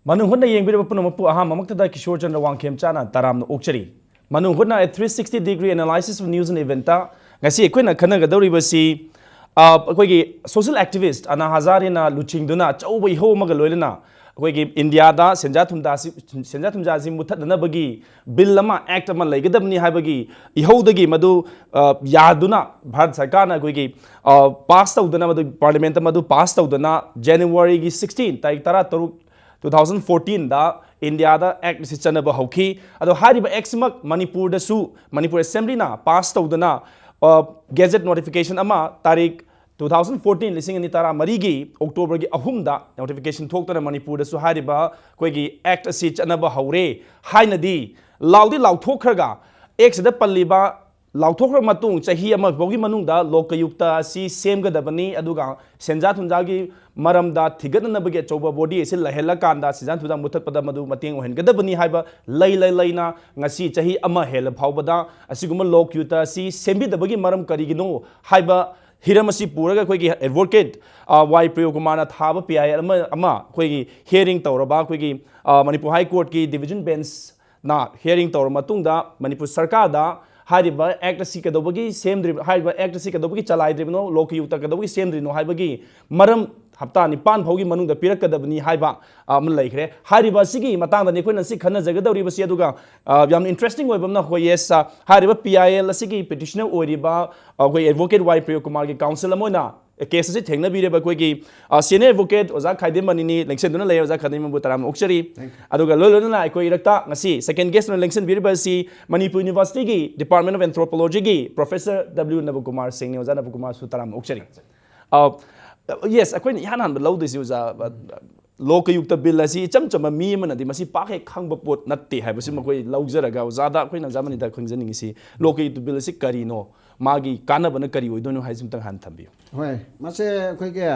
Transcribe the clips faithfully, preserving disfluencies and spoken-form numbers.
ꯃꯅꯨꯡ ꯍꯨꯠꯅ ꯌꯦꯡꯕꯤꯔꯕ ꯄꯨꯝꯅꯃꯛꯄꯨ ꯑꯍꯥꯟꯕꯃꯛꯇꯗ ꯀꯤꯁꯣꯔ ꯆꯟꯗ꯭ꯔ ꯋꯥꯡꯈꯦꯝꯆꯥꯅ ꯇꯔꯥꯝꯅ ꯑꯣꯛꯆꯔꯤ꯫ ꯃꯅꯨꯡ ꯍꯨꯠꯅ a three sixty degree analysis of news and event ꯇ ꯉꯁꯤ ꯑꯩꯈꯣꯏꯅ ꯈꯟꯅꯒꯗꯧꯔꯤꯕꯁꯤ, ꯑ, ꯑꯩꯈꯣꯏꯒꯤ social activist ꯑꯅꯥ ꯍꯖꯥꯔꯦꯅ ꯂꯨꯆꯤꯡꯗꯨꯅ ꯑꯆꯧꯕ ꯏꯍꯧ ꯑꯃꯒ ꯂꯣꯏꯅꯅ ꯑꯩꯈꯣꯏꯒꯤ ꯏꯟꯗꯤꯌꯥꯗ ꯁꯦꯟꯖꯥ ꯊꯨꯝꯖꯥꯁꯤ, ꯁꯦꯟꯖꯥ ꯊꯨꯝꯖꯥꯁꯤ ꯃꯨꯊꯠꯅꯅꯕꯒꯤ bill ꯑꯃ, act ꯑꯃ ꯂꯩꯒꯗꯕꯅꯤ ꯍꯥꯏꯕꯒꯤ ꯏꯍꯧꯗꯒꯤ ꯃꯗꯨ, ꯑ, ꯌꯥꯗꯨꯅ ꯚꯥꯔꯠ ꯁꯔꯀꯥꯔꯅ ꯑꯩꯈꯣꯏꯒꯤ, ꯑ, pass ꯇꯧꯗꯅ, ꯃꯗꯨ parliament ꯇ ꯃꯗꯨ pass ꯇꯧꯗꯅ January ꯒꯤ sixteen, ꯇꯥꯔꯤꯛ ꯇꯔꯥ ꯇꯔꯨꯛ, two thousand fourteen ꯗ ꯏꯟꯗꯤꯌꯥꯗ act ꯑꯁꯤ ꯆꯠꯅꯕ ꯍꯧꯈꯤ꯫ ꯑꯗꯣ ꯍꯥꯏꯔꯤꯕ act ꯁꯤꯃꯛ ꯃꯅꯤꯄꯨꯔꯗꯁꯨ ꯃꯅꯤꯄꯨꯔ assembly ꯅ pass ꯇꯧꯗꯅ, ꯑ, gazette notification ꯑꯃ ꯇꯥꯔꯤꯛ two thousand fourteen, ꯂꯤꯁꯤꯡ ꯑꯅꯤ ꯇꯔꯥꯃꯔꯤꯒꯤ October ꯒꯤ ꯑꯍꯨꯝꯗ notification ꯊꯣꯛꯇꯨꯅ ꯃꯅꯤꯄꯨꯔꯗꯁꯨ ꯍꯥꯏꯔꯤꯕ ꯑꯩꯈꯣꯏꯒꯤ act ꯑꯁꯤ ꯆꯠꯅꯕ ꯍꯧꯔꯦ ꯍꯥꯏꯅꯗꯤ ꯂꯥꯎꯗꯤ ꯂꯥꯎꯊꯣꯛꯈ꯭ꯔꯒ act ꯁꯤꯗ ꯄꯜꯂꯤꯕ ꯂꯥꯎꯊꯣꯛꯈ꯭ꯔ ꯃꯇꯨꯡ ꯆꯍꯤ ꯑꯃ ꯐꯥꯎꯒꯤ ꯃꯅꯨꯡꯗ ꯂꯣꯀꯌꯨꯛꯇ ꯑꯁꯤ ꯁꯦꯝꯒꯗꯕꯅꯤ, ꯑꯗꯨꯒ ꯁꯦꯟꯖꯥ ꯊꯨꯝꯖꯥꯒꯤ ꯃꯔꯝꯗ ꯊꯤꯒꯠꯅꯅꯕꯒꯤ ꯑꯆꯧꯕ body ꯑꯁꯤ ꯂꯩꯍꯜꯂꯀꯥꯟꯗ ꯁꯦꯟꯖꯥ ꯊꯨꯝꯖꯥ ꯃꯨꯊꯠꯄꯗ ꯃꯗꯨ ꯃꯇꯦꯡ ꯑꯣꯏꯍꯟꯒꯗꯕꯅꯤ ꯍꯥꯏꯕ ꯂꯩ ꯂꯩ ꯂꯩꯅ ꯉꯁꯤ ꯆꯍꯤ ꯑꯃ ꯍꯦꯜꯂ ꯐꯥꯎꯕꯗ ꯑꯁꯤꯒꯨꯝꯕ ꯂꯣꯀꯌꯨꯛꯇ ꯑꯁꯤ ꯁꯦꯝꯕꯤꯗꯕꯒꯤ ꯃꯔꯝ ꯀꯔꯤꯒꯤꯅꯣ ꯍꯥꯏꯕ ꯍꯤꯔꯝ ꯑꯁꯤ ꯄꯨꯔꯒ ꯑꯩꯈꯣꯏꯒꯤ advocate, ꯑ, ꯋꯥꯏ ꯄ꯭ꯔꯤꯌꯣ ꯀꯨꯃꯥꯔꯅ ꯊꯥꯕ P I L ꯑꯃ, ꯑꯃ ꯑꯩꯈꯣꯏꯒꯤ hearing ꯇꯧꯔꯕ ꯑꯩꯈꯣꯏꯒꯤ, ꯑ, ꯃꯅꯤꯄꯨꯔ High Court ꯀꯤ division bench ꯅ hearing ꯇꯧꯔꯕ ꯃꯇꯨꯡꯗ ꯃꯅꯤꯄꯨꯔ ꯁꯔꯀꯥꯔꯗ ꯍꯥꯏꯔꯤꯕ act ꯑꯁꯤ ꯀꯩꯗꯧꯕꯒꯤ ꯁꯦꯝꯗ꯭ꯔꯤꯕ, ꯍꯥꯏꯔꯤꯕ act ꯑꯁꯤ ꯀꯩꯗꯧꯕꯒꯤ ꯆꯂꯥꯏꯗ꯭ꯔꯤꯕꯅꯣ, ꯂꯣꯀꯌꯨꯛꯇ ꯀꯩꯗꯧꯕꯒꯤ ꯁꯦꯝꯗ꯭ꯔꯤꯅꯣ ꯍꯥꯏꯕꯒꯤ ꯃꯔꯝ ꯍꯞꯇꯥ ꯅꯤꯄꯥꯟ ꯐꯥꯎꯒꯤ ꯃꯅꯨꯡꯗ ꯄꯤꯔꯛꯀꯗꯕꯅꯤ ꯍꯥꯏꯕ, ꯑ, ꯑꯃ ꯂꯩꯈ꯭ꯔꯦ꯫ ꯍꯥꯏꯔꯤꯕ ꯑꯁꯤꯒꯤ ꯃꯇꯥꯡꯗꯅꯤ ꯑꯩꯈꯣꯏꯅ ꯁꯤ ꯈꯟꯅꯖꯒꯗꯧꯔꯤꯕꯁꯤ꯫ ꯑꯗꯨꯒ, ꯑ, ꯌꯥꯝꯅ interesting ꯑꯣꯏꯕ ꯑꯃꯅ, ꯍꯣꯏ, yes, ꯑ, ꯍꯥꯏꯔꯤꯕ P I L ꯑꯁꯤꯒꯤ petitioner ꯑꯣꯏꯔꯤꯕ, ꯑ, ꯑꯩꯈꯣꯏ advocate ꯋꯥꯏ ꯄ꯭ꯔꯤꯌꯣ ꯀꯨꯃꯥꯔꯒꯤ counsel ꯑꯃ ꯑꯣꯏꯅ case ꯑꯁꯤ ꯊꯦꯡꯅꯕꯤꯔꯤꯕ ꯑꯩꯈꯣꯏꯒꯤ, ꯑ, senior advocate ꯑꯣꯖꯥ ꯈꯥꯏꯗꯦꯝ ꯃꯅꯤꯅꯤ ꯂꯦꯡꯁꯤꯟꯗꯨꯅ ꯂꯩ꯫ ꯑꯣꯖꯥ ꯈꯥꯏꯗꯦꯝꯕꯨ ꯇꯔꯥꯝꯅ ꯑꯣꯛꯆꯔꯤ꯫ Thank you. ꯑꯗꯨꯒ ꯂꯣꯏ ꯂꯣꯏꯅꯅ ꯑꯩꯈꯣꯏ ꯏꯔꯛꯇ ꯉꯁꯤ second guest ꯑꯣꯏꯅ ꯂꯦꯡꯁꯤꯟꯕꯤꯔꯤꯕ ꯑꯁꯤ ꯃꯅꯤꯄꯨꯔ University ꯒꯤ Department of Anthropology ꯒꯤ Professor W ꯅꯕꯀꯨꯃꯥꯔ ꯁꯤꯡꯅꯤ꯫ ꯑꯣꯖꯥ ꯅꯕꯀꯨꯃꯥꯔꯁꯨ ꯇꯔꯥꯝꯅ ꯑꯣꯛꯆꯔꯤ꯫ ꯑ, yes, ꯑꯩꯈꯣꯏꯅ ꯏꯍꯥꯟ ꯍꯥꯟꯕ ꯂꯧꯗꯣꯏꯁꯤ, ꯑꯣꯖꯥ, ꯑ, ꯂꯣꯀꯌꯨꯛꯇ bill ꯑꯁꯤ ꯏꯆꯝ ꯆꯝꯕ ꯃꯤ ꯑꯃꯅꯗꯤ ꯃꯁꯤ ꯄꯥꯛ ꯍꯦꯛ ꯈꯪꯕ ꯄꯣꯠ ꯅꯠꯇꯦ ꯍꯥꯏꯕꯁꯤ ꯃꯈꯣꯏ ꯂꯧꯖꯔꯒ, ꯑꯣꯖꯥꯗ ꯑꯩꯈꯣꯏꯅ ꯑꯣꯖꯥ ꯃꯅꯤꯗ ꯈꯪꯖꯅꯤꯡꯉꯤꯁꯤ, ꯂꯣꯀꯌꯨꯛꯇ bill ꯑꯁꯤ ꯀꯔꯤꯅꯣ, ꯃꯥꯒꯤ ꯀꯥꯟꯅꯕꯅ ꯀꯔꯤ ꯑꯣꯏꯗꯣꯏꯅꯣ ꯍꯥꯏꯁꯤ ꯑꯝꯇꯪ ꯍꯥꯟꯅ ꯊꯝꯕꯤꯌꯨ꯫ ꯍꯣꯏ, ꯃꯁꯦ ꯑꯩꯈꯣꯏꯒꯤ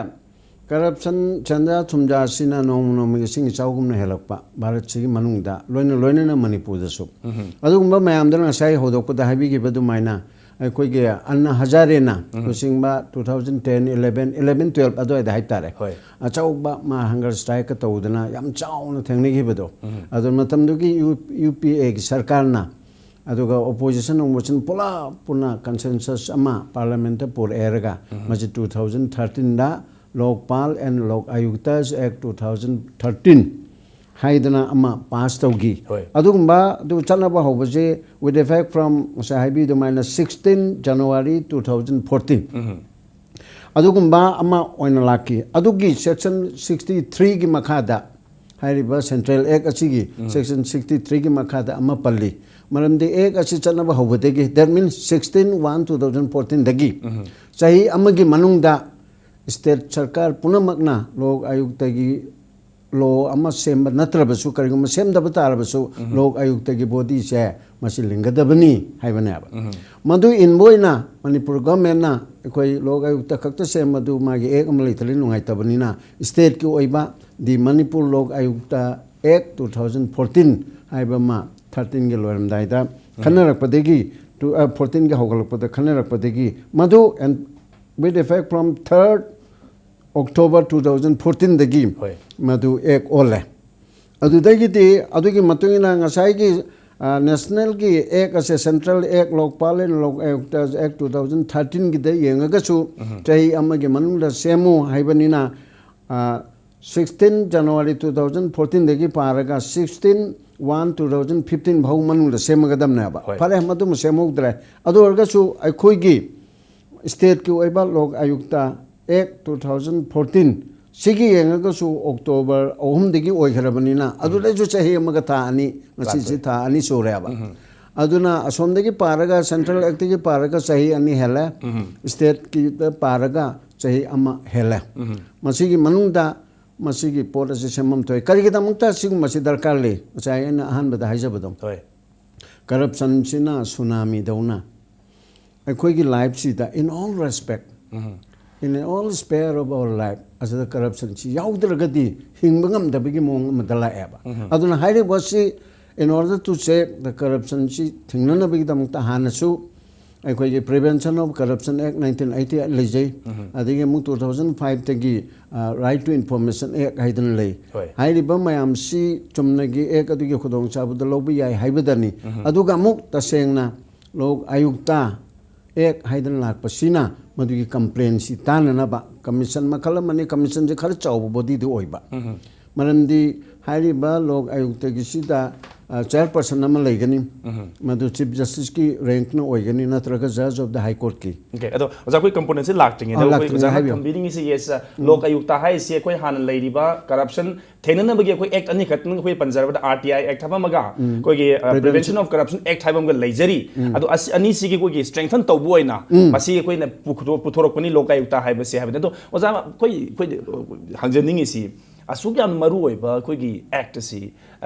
corruption, ꯁꯦꯟꯖꯥ ꯊꯨꯝꯖꯥ ꯑꯁꯤꯅ ꯅꯣꯡꯃ ꯅꯣꯡꯃꯒꯤ ꯏꯁꯤꯡ ꯏꯆꯥꯎꯒꯨꯝꯅ ꯍꯦꯜꯂꯛꯄ ꯚꯥꯔꯠꯁꯤꯒꯤ ꯃꯅꯨꯡꯗ, ꯂꯣꯏꯅ, ꯂꯣꯏꯅꯅ ꯃꯅꯤꯄꯨꯔꯗꯁꯨ꯫ ꯑꯗꯨꯒꯨꯝꯕ ꯃꯌꯥꯝꯗꯨꯅ ꯉꯁꯥꯏ ꯍꯧꯗꯣꯛꯄꯗ ꯍꯥꯏꯕꯤꯈꯤꯕ ꯑꯗꯨꯃꯥꯏꯅ ꯑꯩꯈꯣꯏꯒꯤ ꯑꯟꯅ ꯍꯖꯥꯔꯦꯅ ꯂꯨꯆꯤꯡꯕ two thousand ten, eleven, eleven, twelve ꯑꯗꯨꯋꯥꯏꯗ ꯍꯥꯏꯇꯥꯔꯦ, ꯍꯣꯏ꯫ ꯑꯆꯧꯕ ꯃꯥ hunger strike ꯇꯧꯗꯅ ꯌꯥꯝ ꯆꯥꯎꯅ ꯊꯦꯡꯅꯈꯤꯕꯗꯣ꯫ ꯑꯗꯨ ꯃꯇꯝꯗꯨꯒꯤ UPA ꯒꯤ ꯁꯔꯀꯥꯔꯅ, ꯑꯗꯨꯒ opposition ꯅꯨꯡꯃꯣꯁꯟ ꯄꯨꯂꯞ ꯄꯨꯟꯅ consensus ꯑꯃ parliament ꯇ ꯄꯨꯔꯛꯑꯦꯔꯒ, ꯃꯁꯤ two thousand thirteen the Lokpal and Lok Ayuktas Act two thousand thirteen ꯍꯥꯏꯗꯅ ꯑꯃ pass ꯇꯧꯈꯤ꯫ ꯍꯣꯏ꯫ ꯑꯗꯨꯒꯨꯝꯕ ꯑꯗꯨ ꯆꯠꯅꯕ ꯍꯧꯕꯁꯦ with effect from, ꯉꯁꯥꯏ ꯍꯥꯏꯕꯤ ꯑꯗꯨꯃꯥꯏꯅ, sixteen January two thousand fourteen꯫ ꯑꯗꯨꯒꯨꯝꯕ ꯑꯃ ꯑꯣꯏꯅ ꯂꯥꯛꯈꯤ꯫ ꯑꯗꯨꯒꯤ section sixty three ꯒꯤ ꯃꯈꯥꯗ, ꯍꯥꯏꯔꯤꯕ Central Act ꯑꯁꯤꯒꯤ section sixty three ꯒꯤ ꯃꯈꯥꯗ ꯑꯃ ꯄꯜꯂꯤ꯫ ꯃꯔꯝꯗꯤ Act ꯑꯁꯤ ꯆꯠꯅꯕ ꯍꯧꯕꯗꯒꯤ, that means sixteen one two thousand fourteen ꯗꯒꯤ ꯆꯍꯤ ꯑꯃꯒꯤ ꯃꯅꯨꯡꯗ state ꯁꯔꯀꯥꯔ ꯄꯨꯝꯅꯃꯛꯅ ꯂꯣꯛ ꯑꯌꯨꯛꯇꯒꯤ law ꯑꯃ ꯁꯦꯝꯕ ꯅꯠꯇ꯭ꯔꯕꯁꯨ, ꯀꯔꯤꯒꯨꯝꯕ ꯁꯦꯝꯗꯕ ꯇꯥꯔꯕꯁꯨ, ꯂꯣꯛ ꯑꯌꯨꯛꯇꯒꯤ body ꯁꯦ ꯃꯁꯤ ꯂꯤꯡꯒꯗꯕꯅꯤ ꯍꯥꯏꯕꯅꯦꯕ꯫ ꯃꯗꯨ ꯏꯟꯕ ꯑꯣꯏꯅ ꯃꯅꯤꯄꯨꯔ government ꯅ ꯑꯩꯈꯣꯏ ꯂꯣꯛ ꯑꯌꯨꯛꯇ ꯈꯛꯇ ꯁꯦꯝꯕꯗꯨ ꯃꯥꯒꯤ Act ꯑꯃ ꯂꯩꯇ꯭ꯔꯗꯤ ꯅꯨꯡꯉꯥꯏꯇꯕꯅꯤꯅ, state ꯀꯤ ꯑꯣꯏꯕ the Manipur Lok Ayukta Act two thousand fourteen ꯍꯥꯏꯕ ꯑꯃ thirteen ꯒꯤ ꯂꯣꯏꯔꯝꯗꯥꯏꯗ ꯈꯟꯅꯔꯛꯄꯗꯒꯤ, ꯇꯨ-, ꯑ, fourteen ꯒꯤ ꯍꯧꯒꯠꯂꯛꯄꯗ ꯈꯟꯅꯔꯛꯄꯗꯒꯤ, ꯃꯗꯨ and with effect from third October two thousand fourteen ꯗꯒꯤ ꯍꯣꯏ꯫ ꯃꯗꯨ Act ꯑꯣꯜꯂꯦ꯫ ꯑꯗꯨꯗꯒꯤꯗꯤ ꯑꯗꯨꯒꯤ ꯃꯇꯨꯡ ꯏꯟꯅ ꯉꯁꯥꯏꯒꯤ, ꯑ, national ꯒꯤ Act ꯑꯁꯦ, Central Act, Lokpal and Lok Ayukta Act two thousand thirteen ꯒꯤꯗ ꯌꯦꯡꯉꯒꯁꯨ ꯆꯍꯤ ꯑꯃꯒꯤ ꯃꯅꯨꯡꯗ ꯁꯦꯝꯃꯨ ꯍꯥꯏꯕꯅꯤꯅ, ꯑ, sixteen January two thousand fourteen ꯗꯒꯤ ꯄꯥꯔꯒ sixteen one two thousand fifteen ꯐꯥꯎ ꯃꯅꯨꯡꯗ ꯁꯦꯝꯃꯒꯗꯕꯅꯦꯕ꯫ ꯍꯣꯏ꯫ ꯐꯔꯦ, ꯃꯗꯨꯃ ꯁꯦꯝꯍꯧꯗ꯭ꯔꯦ꯫ ꯑꯗꯨ ꯑꯣꯏꯔꯒꯁꯨ ꯑꯩꯈꯣꯏꯒꯤ state ꯀꯤ ꯑꯣꯏꯕ ꯂꯣꯛ ꯑꯌꯨꯛꯇ Act two thousand fourteen ꯁꯤꯒꯤ ꯌꯦꯡꯉꯒꯁꯨ October ꯑꯍꯨꯝꯗꯒꯤ ꯑꯣꯏꯈ꯭ꯔꯕꯅꯤꯅ, ꯑꯗꯨꯗꯩꯁꯨ ꯆꯍꯤ ꯑꯃꯒ ꯊꯥ ꯑꯅꯤ, ꯉꯁꯤꯁꯤ ꯂꯥꯛꯇꯣꯏ꯫ ꯊꯥ ꯑꯅꯤ ꯁꯨꯔꯦꯕ꯫ ꯑꯗꯨꯅ ꯑꯁꯣꯝꯗꯒꯤ ꯄꯥꯔꯒ, Central Act ꯇꯒꯤ ꯄꯥꯔꯒ ꯆꯍꯤ ꯑꯅꯤ ꯍꯦꯜꯂꯦ꯫ State ꯀꯤꯗ ꯄꯥꯔꯒ ꯆꯍꯤ ꯑꯃ ꯍꯦꯜꯂꯦ꯫ ꯃꯁꯤꯒꯤ ꯃꯅꯨꯡꯗ ꯃꯁꯤꯒꯤ ꯄꯣꯠ ꯑꯁꯤ ꯁꯦꯝꯐꯝ ꯊꯣꯛꯏ꯫ ꯀꯔꯤꯒꯤꯗꯃꯛꯇ ꯁꯤꯒꯨꯝꯕꯁꯤ ꯗꯔꯀꯥꯔ ꯂꯩ? ꯉꯁꯥꯏ ꯑꯩꯅ ꯑꯍꯥꯟꯕꯗ ꯍꯥꯏꯖꯕꯗꯣ꯫ ꯍꯣꯏ꯫ Corruption ꯁꯤꯅ tsunami ꯗꯧꯅ ꯑꯩꯈꯣꯏꯒꯤ life ꯁꯤꯗ, in all respect, in all sphere of our life, ꯑꯁꯤꯗ corruption ꯁꯤ ꯌꯥꯎꯗ꯭ꯔꯒꯗꯤ ꯍꯤꯡꯕ ꯉꯝꯗꯕꯒꯤ ꯃꯑꯣꯡ ꯑꯃꯗ ꯂꯥꯛꯑꯦꯕ꯫ ꯑꯗꯨꯅ ꯍꯥꯏꯔꯤꯕꯁꯤ, in order to check the corruption ꯁꯤ ꯊꯤꯡꯅꯅꯕꯒꯤꯗꯃꯛꯇ ꯍꯥꯟꯅꯁꯨ ꯑꯩꯈꯣꯏꯒꯤ Prevention of Corruption Act nineteen eighty eight ꯂꯩꯖꯩ꯫ ꯑꯗꯒꯤ ꯑꯃꯨꯛ two thousand five ꯇꯒꯤ Right to Information Act ꯍꯥꯏꯗꯅ ꯂꯩ꯫ ꯍꯣꯏ꯫ ꯍꯥꯏꯔꯤꯕ ꯃꯌꯥꯝꯁꯤ ꯆꯨꯝꯅꯒꯤ act ꯑꯗꯨꯒꯤ ꯈꯨꯗꯣꯡꯆꯥꯕꯗ ꯂꯧꯕ ꯌꯥꯏ ꯍꯥꯏꯕꯗꯅꯤ꯫ ꯑꯗꯨꯒ ꯑꯃꯨꯛ ꯇꯁꯦꯡꯅ ꯂꯣꯛ ꯑꯌꯨꯛꯇ act ꯍꯥꯏꯗꯅ ꯂꯥꯛꯄꯁꯤꯅ ꯃꯗꯨꯒꯤ complaintꯁꯤ ꯇꯥꯅꯅꯕ commission ꯃꯈꯜ ꯑꯃꯅꯤ꯫ Commissionꯁꯦ ꯈꯔ ꯆꯥꯎꯕ bodyꯗꯤ ꯑꯣꯏꯕ꯫ ꯃꯔꯝꯗꯤ ꯍꯥꯏꯔꯤꯕ ꯂꯣꯛ ꯑꯌꯨꯛꯇꯒꯤꯁꯤꯗ chairperson ꯑꯃ ꯂꯩꯒꯅꯤ꯫ ꯃꯗꯨ Chief Justiceꯀꯤ rankꯅ ꯑꯣꯏꯒꯅꯤ, ꯅꯠꯇ꯭ꯔꯒ Judge of the High Courtꯀꯤ꯫ Okay, ꯑꯗꯣ ꯑꯣꯖꯥ, ꯑꯩꯈꯣꯏ componentꯁꯤ ꯂꯥꯛꯇ꯭ꯔꯤꯉꯩꯗ ꯑꯥ, ꯑꯩꯈꯣꯏ ꯂꯥꯛꯇ꯭ꯔꯤꯉꯩ ꯑꯣꯖꯥꯅ ꯍꯥꯏꯕꯤꯌꯨ꯫ ꯊꯝꯕꯤꯅꯤꯡꯉꯤꯁꯤ, yes, ꯂꯣꯛ ꯑꯌꯨꯛꯇ ꯍꯥꯏꯔꯤꯁꯤ ꯑꯩꯈꯣꯏ ꯍꯥꯟꯅ ꯂꯩꯔꯤꯕ corruption ꯊꯦꯡꯅꯅꯕꯒꯤ ꯑꯩꯈꯣꯏ act ꯑꯅꯤꯈꯛꯇꯪ ꯑꯩꯈꯣꯏ ꯄꯟꯖꯔꯕꯗ, R T I Act ꯍꯥꯏꯕ ꯑꯃꯒ ꯑꯩꯈꯣꯏꯒꯤ Prevention of Corruption Act ꯍꯥꯏꯕ ꯑꯃꯒ ꯂꯩꯖꯔꯤ꯫ ꯑꯗꯣ ꯑꯁꯤ ꯑꯅꯤꯁꯤꯒꯤ ꯑꯩꯈꯣꯏꯒꯤ strengthen ꯇꯧꯕ ꯑꯣꯏꯅ ꯃꯁꯤ ꯑꯩꯈꯣꯏꯅ ꯄꯨꯊꯣ-, ꯄꯨꯊꯣꯔꯛꯄꯅꯤ ꯂꯣꯛ ꯑꯌꯨꯛꯇ ꯍꯥꯏꯕꯁꯦ ꯍꯥꯏꯕꯅꯤ꯫ ꯑꯗꯣ ꯑꯣꯖꯥ, ꯑꯩꯈꯣꯏ, ꯑꯩꯈꯣꯏ ꯍꯪꯖꯅꯤꯡꯉꯤꯁꯤ, ꯑꯁꯨꯛ ꯌꯥꯝ ꯃꯔꯨ ꯑꯣꯏꯕ ꯑꯩꯈꯣꯏꯒꯤ act ꯑꯁꯤ,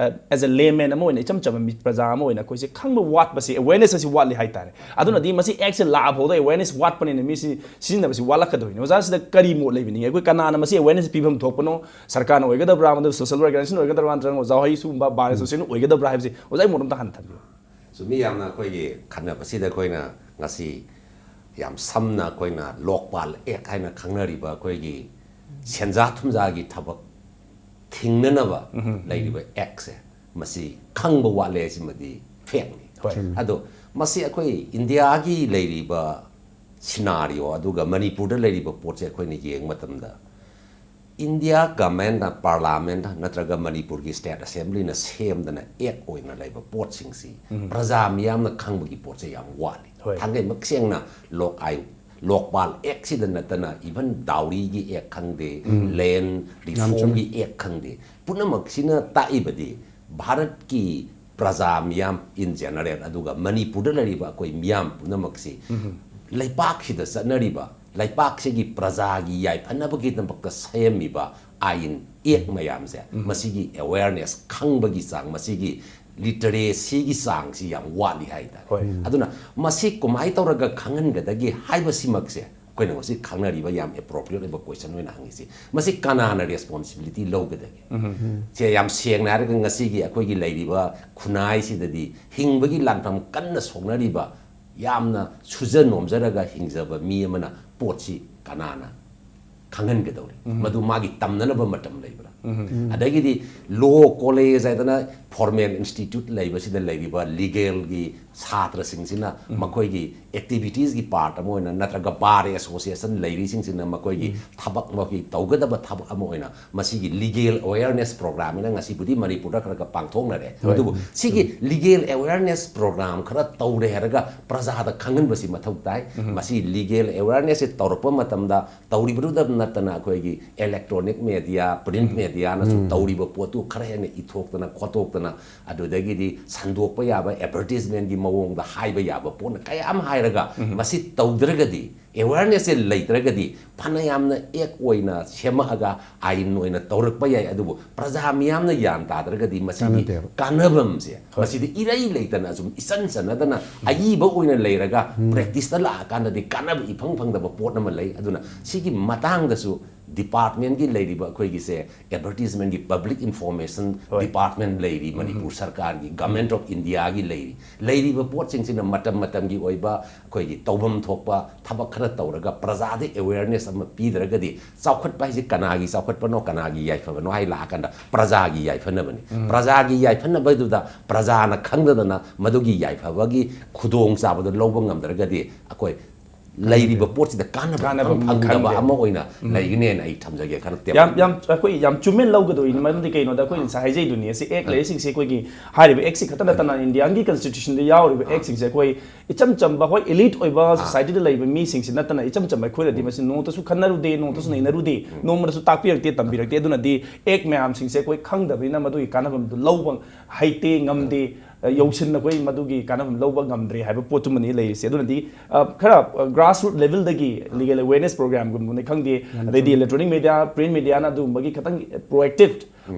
as a layman ꯑꯃ ꯑꯣꯏꯅ, ꯏꯆꯝ ꯆꯝꯕ ꯃꯤ, ꯄ꯭ꯔꯖꯥ ꯑꯃ ꯑꯣꯏꯅ ꯑꯩꯈꯣꯏꯁꯦ ꯈꯪꯕ ꯋꯥꯠꯄꯁꯤ, awareness ꯑꯁꯤ ꯋꯥꯠꯂꯤ ꯍꯥꯏꯇꯥꯔꯦ꯫ ꯑꯗꯨꯅꯗꯤ ꯃꯁꯤ actꯁꯦ ꯂꯥꯛꯑ ꯐꯥꯎꯗ awareness ꯋꯥꯠꯄꯅꯤꯅ ꯃꯤꯁꯤ ꯁꯤꯖꯤꯟꯅꯕꯁꯤ ꯋꯥꯠꯂꯛꯀꯗꯣꯏꯅꯤ꯫ ꯑꯣꯖꯥꯁꯤꯗ ꯀꯔꯤ ꯃꯣꯠ ꯂꯩꯕꯤꯅꯤꯡꯉꯤ? ꯑꯩꯈꯣꯏ ꯀꯅꯥꯅ ꯃꯁꯤ awareness ꯄꯤꯐꯝ ꯊꯣꯛꯄꯅꯣ? ꯁꯔꯀꯥꯔꯅ ꯑꯣꯏꯒꯗꯕ꯭ꯔꯥ, ꯃꯗꯨ social organization ꯑꯣꯏꯒꯗꯕ꯭ꯔꯥ, ꯅꯠꯇ꯭ꯔꯒ ꯑꯣꯖꯥ ꯍꯣꯏ ꯁꯤꯒꯨꯝꯕ bar association ꯑꯣꯏꯒꯗꯕ꯭ꯔꯥ ꯍꯥꯏꯕꯁꯤ ꯑꯣꯖꯥꯒꯤ ꯃꯣꯠ ꯑꯝꯇ ꯍꯥꯟꯅ ꯊꯝꯕꯤꯌꯨ꯫ ꯆꯨꯝꯃꯤ꯫ ꯌꯥꯝꯅ ꯑꯩꯈꯣꯏꯒꯤ ꯈꯟꯅꯕꯁꯤꯗ ꯑꯩꯈꯣꯏꯅ ꯉꯁꯤ ꯌꯥꯝ ꯁꯝꯅ ꯑꯩꯈꯣꯏꯅ ꯂꯣꯛꯄꯥꯜ act ꯍꯥꯏꯅ ꯈꯪꯅꯔꯤꯕ ꯑꯩꯈꯣꯏꯒꯤ ꯁꯦꯟꯖꯥ ꯊꯨꯝꯖꯥꯒꯤ ꯊꯕꯛ ꯊꯤꯡꯅꯅꯕ ꯂꯩꯔꯤꯕ actꯁꯦ, ꯃꯁꯤ ꯈꯪꯕ ꯋꯥꯠꯂꯦ ꯍꯥꯏꯁꯤꯃꯗꯤ factꯅꯤ꯫ ꯍꯣꯏ꯫ ꯆꯨꯝꯃꯤ꯫ ꯑꯗꯣ ꯃꯁꯤ ꯑꯩꯈꯣꯏ ꯏꯟꯗꯤꯌꯥꯒꯤ ꯂꯩꯔꯤꯕ scenario ꯑꯗꯨꯒ ꯃꯅꯤꯄꯨꯔꯗ ꯂꯩꯔꯤꯕ ꯄꯣꯠꯁꯦ ꯑꯩꯈꯣꯏꯅ ꯌꯦꯡꯕ ꯃꯇꯝꯗ, ꯏꯟꯗꯤꯌꯥ governmentꯅ, parliamentꯅ ꯅꯠꯇ꯭ꯔꯒ ꯃꯅꯤꯄꯨꯔꯒꯤ state assemblyꯅ ꯁꯦꯝꯗꯅ act ꯑꯣꯏꯅ ꯂꯩꯕ ꯄꯣꯠꯁꯤꯡꯁꯤ ꯄ꯭ꯔꯖꯥ ꯃꯤꯌꯥꯝꯅ ꯈꯪꯕꯒꯤ ꯄꯣꯠꯁꯦ ꯌꯥꯝ ꯋꯥꯠꯂꯤ꯫ ꯍꯣꯏ꯫ ꯊꯥꯡꯒꯩꯃꯛ ꯁꯦꯡꯅ ꯂꯣꯛ ꯑꯥꯌꯨꯛ, ꯂꯣꯛꯄꯥꯜ actꯁꯤꯗ ꯅꯠꯇꯅ even dowryꯒꯤ act ꯈꯪꯗꯦ, land reformꯒꯤ act ꯈꯪꯗꯦ, ꯄꯨꯝꯅꯃꯛꯁꯤꯅ ꯇꯥꯛꯏꯕꯗꯤ ꯚꯥꯔꯠꯀꯤ ꯄ꯭ꯔꯖꯥ ꯃꯤꯌꯥꯝ in general, ꯑꯗꯨꯒ ꯃꯅꯤꯄꯨꯔꯗ ꯂꯩꯔꯤꯕ ꯑꯩꯈꯣꯏ ꯃꯤꯌꯥꯝ ꯄꯨꯝꯅꯃꯛꯁꯤ ꯂꯩꯄꯥꯛꯁꯤꯗ ꯆꯠꯅꯔꯤꯕ, ꯂꯩꯄꯥꯛꯁꯤꯒꯤ ꯄ꯭ꯔꯖꯥꯒꯤ ꯌꯥꯏꯐꯅꯕꯒꯤꯗꯃꯛꯇ ꯁꯦꯝꯃꯤꯕ ꯑꯥꯏꯟ act ꯃꯌꯥꯝꯁꯦ, ꯃꯁꯤꯒꯤ awareness, ꯈꯪꯕꯒꯤ ꯆꯥꯡ, ꯃꯁꯤꯒꯤ literacyꯒꯤ ꯆꯥꯡꯁꯤ ꯌꯥꯝ ꯋꯥꯠꯂꯤ ꯍꯥꯏꯇꯥꯔꯦ꯫ ꯍꯣꯏ꯫ ꯑꯗꯨꯅ ꯃꯁꯤ ꯀꯃꯥꯏꯅ ꯇꯧꯔꯒ ꯈꯪꯍꯟꯒꯗꯒꯦ ꯍꯥꯏꯕꯁꯤꯃꯛꯁꯦ ꯑꯩꯈꯣꯏꯅ ꯉꯁꯤ ꯈꯪꯅꯔꯤꯕ ꯌꯥꯝ appropriate ꯑꯣꯏꯕ question ꯑꯣꯏꯅ ꯍꯪꯉꯤꯁꯤ꯫ ꯃꯁꯤ ꯀꯅꯥꯅ responsibility ꯂꯧꯒꯗꯒꯦ? ꯁꯦ ꯌꯥꯝ ꯁꯦꯡꯅ ꯍꯥꯏꯔꯒ ꯉꯁꯤꯒꯤ ꯑꯩꯈꯣꯏꯒꯤ ꯂꯩꯔꯤꯕ ꯈꯨꯟꯅꯥꯏꯁꯤꯗꯗꯤ ꯍꯤꯡꯕꯒꯤ ꯂꯥꯟꯐꯝ ꯀꯟꯅ ꯁꯣꯛꯅꯔꯤꯕ ꯌꯥꯝꯅ ꯁꯨꯖ ꯅꯣꯝꯖꯔꯒ ꯍꯤꯡꯖꯕ ꯃꯤ ꯑꯃꯅ ꯄꯣꯠꯁꯤ ꯀꯅꯥꯅ ꯈꯪꯍꯟꯒꯗꯧꯔꯤ? ꯃꯗꯨ ꯃꯥꯒꯤ ꯇꯝꯅꯅꯕ ꯃꯇꯝ ꯂꯩꯕ꯭ꯔꯥ? ꯑꯗꯒꯤꯗꯤ ꯂꯣ ꯀꯣꯂꯦꯖ ꯍꯥꯏꯗꯅ ꯐꯣꯔꯃꯦꯜ ꯏꯟꯁꯇꯤꯇ꯭ꯌꯨꯠ ꯂꯩꯕꯁꯤꯗ ꯂꯩꯔꯤꯕ ꯂꯤꯒꯦꯜꯒꯤ ꯁꯥꯇ꯭ꯔꯁꯤꯡꯁꯤꯅ ꯃꯈꯣꯏꯒꯤ ꯑꯦꯛꯇꯤꯚꯤꯇꯤꯁꯀꯤ ꯄꯥꯔꯠ ꯑꯃ ꯑꯣꯏꯅ, ꯅꯠꯇ꯭ꯔꯒ ꯕꯥꯔ ꯑꯦꯁꯣꯁꯤꯌꯦꯁꯟ ꯂꯩꯔꯤꯁꯤꯡꯁꯤꯅ ꯃꯈꯣꯏꯒꯤ ꯊꯕꯛ, ꯃꯈꯣꯏꯒꯤ ꯇꯧꯒꯗꯕ ꯊꯕꯛ ꯑꯃ ꯑꯣꯏꯅ ꯃꯁꯤꯒꯤ ꯂꯤꯒꯦꯜ ꯑꯦꯋꯦꯌꯔꯅꯦꯁ ꯄ꯭ꯔꯣꯒ꯭ꯔꯥꯝ ꯑꯅ ꯉꯁꯤꯕꯨꯗꯤ ꯃꯅꯤꯄꯨꯔꯗ ꯈꯔ ꯈꯔ ꯄꯥꯡꯊꯣꯛꯅꯔꯦ꯫ ꯑꯗꯨꯕꯨ ꯁꯤꯒꯤ ꯂꯤꯒꯦꯜ ꯑꯦꯋꯦꯌꯔꯅꯦꯁ ꯄ꯭ꯔꯣꯒ꯭ꯔꯥꯝ ꯈꯔ ꯇꯧꯔꯦ ꯍꯥꯏꯔꯒ ꯄ꯭ꯔꯖꯥꯗ ꯈꯪꯍꯟꯕꯁꯤ ꯃꯊꯧ ꯇꯥꯏ꯫ ꯃꯁꯤ ꯂꯤꯒꯦꯜ ꯑꯦꯋꯦꯌꯔꯅꯦꯁꯁꯦ ꯇꯧꯔꯛꯄ ꯃꯇꯝꯗ ꯇꯧꯔꯤꯕꯗꯨꯗ ꯅꯠꯇꯅ ꯑꯩꯈꯣꯏꯒꯤ ꯏꯂꯦꯛꯇ꯭ꯔꯣꯅꯤꯛ ꯃꯦꯗꯤꯌꯥ, ꯄ꯭ꯔꯤꯟꯠ ꯃꯦꯗꯤꯌꯥꯅꯁꯨ ꯇꯧꯔꯤꯕ ꯄꯣꯠꯇꯨ ꯈꯔ ꯍꯦꯟꯅ ꯏꯊꯣꯛꯇꯅ ꯈꯣꯠꯇꯣꯛꯇꯅ, ꯑꯗꯨꯗꯒꯤꯗꯤ ꯁꯟꯗꯣꯛꯄ ꯌꯥꯕ ꯑꯦꯗꯚꯔꯇꯤꯁꯃꯦꯟꯒꯤ ꯃꯑꯣꯡꯗ ꯍꯥꯏꯕ ꯌꯥꯕ ꯄꯣꯠꯅ ꯀꯌꯥ ꯑꯃ ꯍꯥꯏꯔꯒ, ꯃꯁꯤ ꯇꯧꯗ꯭ꯔꯒꯗꯤ, ꯑꯦꯋꯦꯌꯔꯅꯦꯁꯁꯦ ꯂꯩꯇ꯭ꯔꯒꯗꯤ, ꯐꯅꯌꯥꯝꯅ ꯑꯦꯛ ꯑꯣꯏꯅ ꯁꯦꯝꯃꯛꯑꯒ ꯑꯥꯏꯟ ꯑꯣꯏꯅ ꯇꯧꯔꯛꯄ ꯌꯥꯏ, ꯑꯗꯨꯕꯨ ꯄ꯭ꯔꯖꯥ ꯃꯤꯌꯥꯝꯅ ꯒ꯭ꯌꯥꯟ ꯇꯥꯗ꯭ꯔꯒꯗꯤ ꯃꯁꯤꯒꯤ ꯀꯥꯟꯅꯕꯝꯁꯦ ꯃꯁꯤꯗ ꯏꯔꯩ ꯂꯩꯇꯅ ꯑꯁꯨꯝ ꯏꯆꯟ ꯆꯟꯅꯗꯅ ꯑꯏꯕ ꯑꯣꯏꯅ ꯂꯩꯔꯒ ꯄ꯭ꯔꯦꯛꯇꯤꯁꯇ ꯂꯥꯛꯑꯀꯥꯟꯗꯗꯤ ꯀꯥꯟꯅꯕ ꯏꯐꯪ ꯐꯪꯗꯕ ꯄꯣꯠ ꯑꯃ ꯂꯩ꯫ ꯑꯗꯨꯅ ꯁꯤꯒꯤ ꯃꯇꯥꯡꯗꯁꯨ ꯗꯤꯄꯥꯔꯠꯃꯦꯟꯒꯤ ꯂꯩꯔꯤꯕ ꯑꯩꯈꯣꯏꯒꯤꯁꯦ ꯑꯦꯗꯚꯔꯇꯤꯁꯃꯦꯟꯒꯤ, ꯄꯕ꯭ꯂꯤꯛ ꯏꯟꯐꯣꯔꯃꯦꯁꯟ ꯗꯤꯄꯥꯔꯠꯃꯦꯟ ꯂꯩꯔꯤ, ꯃꯅꯤꯄꯨꯔ ꯁꯔꯀꯥꯔꯒꯤ, ꯒꯃꯦꯟꯠ ꯑꯣꯐ ꯏꯟꯗꯤꯌꯥꯒꯤ ꯂꯩꯔꯤ꯫ ꯂꯩꯔꯤꯕ ꯄꯣꯠꯁꯤꯡꯁꯤꯅ ꯃꯇꯝ ꯃꯇꯝꯒꯤ ꯑꯣꯏꯕ ꯑꯩꯈꯣꯏꯒꯤ ꯇꯧꯐꯝ ꯊꯣꯛꯄ ꯊꯕꯛ ꯈꯔ ꯇꯧꯔꯒ ꯄ꯭ꯔꯖꯥꯗ ꯑꯦꯋꯦꯌꯔꯅꯦꯁ ꯑꯃ ꯄꯤꯗ꯭ꯔꯒꯗꯤ, ꯆꯥꯎꯈꯠꯄ ꯍꯥꯏꯁꯦ ꯀꯅꯥꯒꯤ ꯆꯥꯎꯈꯠꯄꯅꯣ, ꯀꯅꯥꯒꯤ ꯌꯥꯏꯐꯕꯅꯣ ꯍꯥꯏ ꯂꯥꯛꯑꯀꯥꯟꯗ ꯄ꯭ꯔꯖꯥꯒꯤ ꯌꯥꯏꯐꯅꯕꯅꯤ꯫ ꯄ꯭ꯔꯖꯥꯒꯤ ꯌꯥꯏꯐꯅꯕꯗꯨꯗ ꯄ꯭ꯔꯖꯥꯅ ꯈꯪꯗꯗꯅ ꯃꯗꯨꯒꯤ ꯌꯥꯏꯐꯕꯒꯤ ꯈꯨꯗꯣꯡꯆꯥꯕꯗꯣ ꯂꯧꯕ ꯉꯝꯗ꯭ꯔꯒꯗꯤ ꯑꯩꯈꯣꯏ ꯂꯩꯔꯤꯕ ꯄꯣꯠꯁꯤꯗ ꯀꯥꯟꯅꯕ ꯀꯥꯟꯅꯕ ꯏꯐꯪ ꯐꯪꯗꯕ ꯈꯪꯗꯦ꯫ ꯑꯃ ꯑꯣꯏꯅ ꯂꯩꯒꯅꯦꯅ ꯑꯩ ꯊꯝꯖꯒꯦ ꯈꯔ ꯇꯦꯟꯅ꯫ ꯌꯥꯝ, ꯌꯥꯝ, ꯑꯩꯈꯣꯏ ꯌꯥꯝ ꯆꯨꯝꯃꯦꯅ ꯂꯧꯒꯗꯣꯏꯅꯤ, ꯃꯔꯝꯗꯤ ꯀꯩꯅꯣꯗ ꯑꯩꯈꯣꯏ ꯉꯁꯥꯏ ꯍꯥꯏꯖꯩꯗꯨꯅꯤ, ꯑꯁꯤ ꯑꯦꯛ ꯂꯩꯔꯤꯁꯤꯡꯁꯦ ꯑꯩꯈꯣꯏꯒꯤ ꯍꯥꯏꯔꯤꯕ ꯑꯦꯛꯁꯤ ꯈꯛꯇ ꯅꯠꯇꯅ ꯏꯟꯗꯤꯌꯥꯒꯤ ꯀꯟꯁꯇꯤꯇ꯭ꯌꯨꯁꯟꯗ ꯌꯥꯎꯔꯤꯕ ꯑꯦꯛꯁꯤꯡꯁꯦ ꯑꯩꯈꯣꯏ ꯏꯆꯝ ꯆꯝꯕ, ꯍꯣꯏ, ꯏꯂꯤꯠ ꯑꯣꯏꯕ ꯁꯣꯁꯥꯏꯇꯤꯗ ꯂꯩꯕ ꯃꯤꯁꯤꯡꯁꯤ ꯅꯠꯇꯅ ꯏꯆꯝ ꯆꯝꯕ ꯑꯩꯈꯣꯏꯅꯗꯤ ꯃꯁꯤ ꯅꯣꯡꯃꯇꯁꯨ ꯈꯟꯅꯔꯨꯗꯦ, ꯅꯣꯡꯃꯇꯁꯨ ꯅꯩꯅꯔꯨꯗꯦ, ꯅꯣꯡꯃꯇꯁꯨ ꯇꯥꯛꯄꯤꯔꯛꯇꯦ, ꯇꯝꯕꯤꯔꯛꯇꯦ꯫ ꯑꯗꯨꯅꯗꯤ ꯑꯦꯛ ꯃꯌꯥꯝꯁꯤꯡꯁꯦ ꯑꯩꯈꯣꯏ ꯈꯪꯗꯕꯅꯤꯅ ꯃꯗꯨꯒꯤ ꯀꯥꯟꯅꯐꯝꯗꯨ ꯂꯧꯕ ꯍꯩꯇꯦ, ꯉꯝꯗꯦ, ꯑ, ꯌꯧꯁꯤꯟꯅ ꯑꯩꯈꯣꯏ ꯃꯗꯨꯒꯤ ꯀꯥꯟꯅꯐꯝ ꯂꯧꯕ ꯉꯝꯗ꯭ꯔꯦ ꯍꯥꯏꯕ ꯄꯣꯠꯇꯨꯃꯅꯤ ꯂꯩꯔꯤꯁꯦ꯫ ꯑꯗꯨꯅꯗꯤ, ꯑ, ꯈꯔ, ꯑ, ꯒ꯭ꯔꯥꯁꯔꯨꯠ ꯂꯦꯚꯦꯜꯗꯒꯤ ꯂꯤꯒꯦꯜ ꯑꯦꯋꯦꯌꯔꯅꯦꯁ ꯄ꯭ꯔꯣꯒ꯭ꯔꯥꯝꯒꯨꯝꯕꯅꯤ ꯈꯪꯗꯦ, ꯑꯗꯩꯗꯤ ꯏꯂꯦꯛꯇ꯭ꯔꯣꯅꯤꯛ ꯃꯦꯗꯤꯌꯥ, ꯄ꯭ꯔꯤꯟꯠ ꯃꯦꯗꯤꯌꯥꯅ ꯑꯗꯨꯒꯨꯝꯕꯒꯤ ꯈꯤꯇꯪ ꯄ꯭ꯔꯣꯑꯦꯛꯇꯤꯞ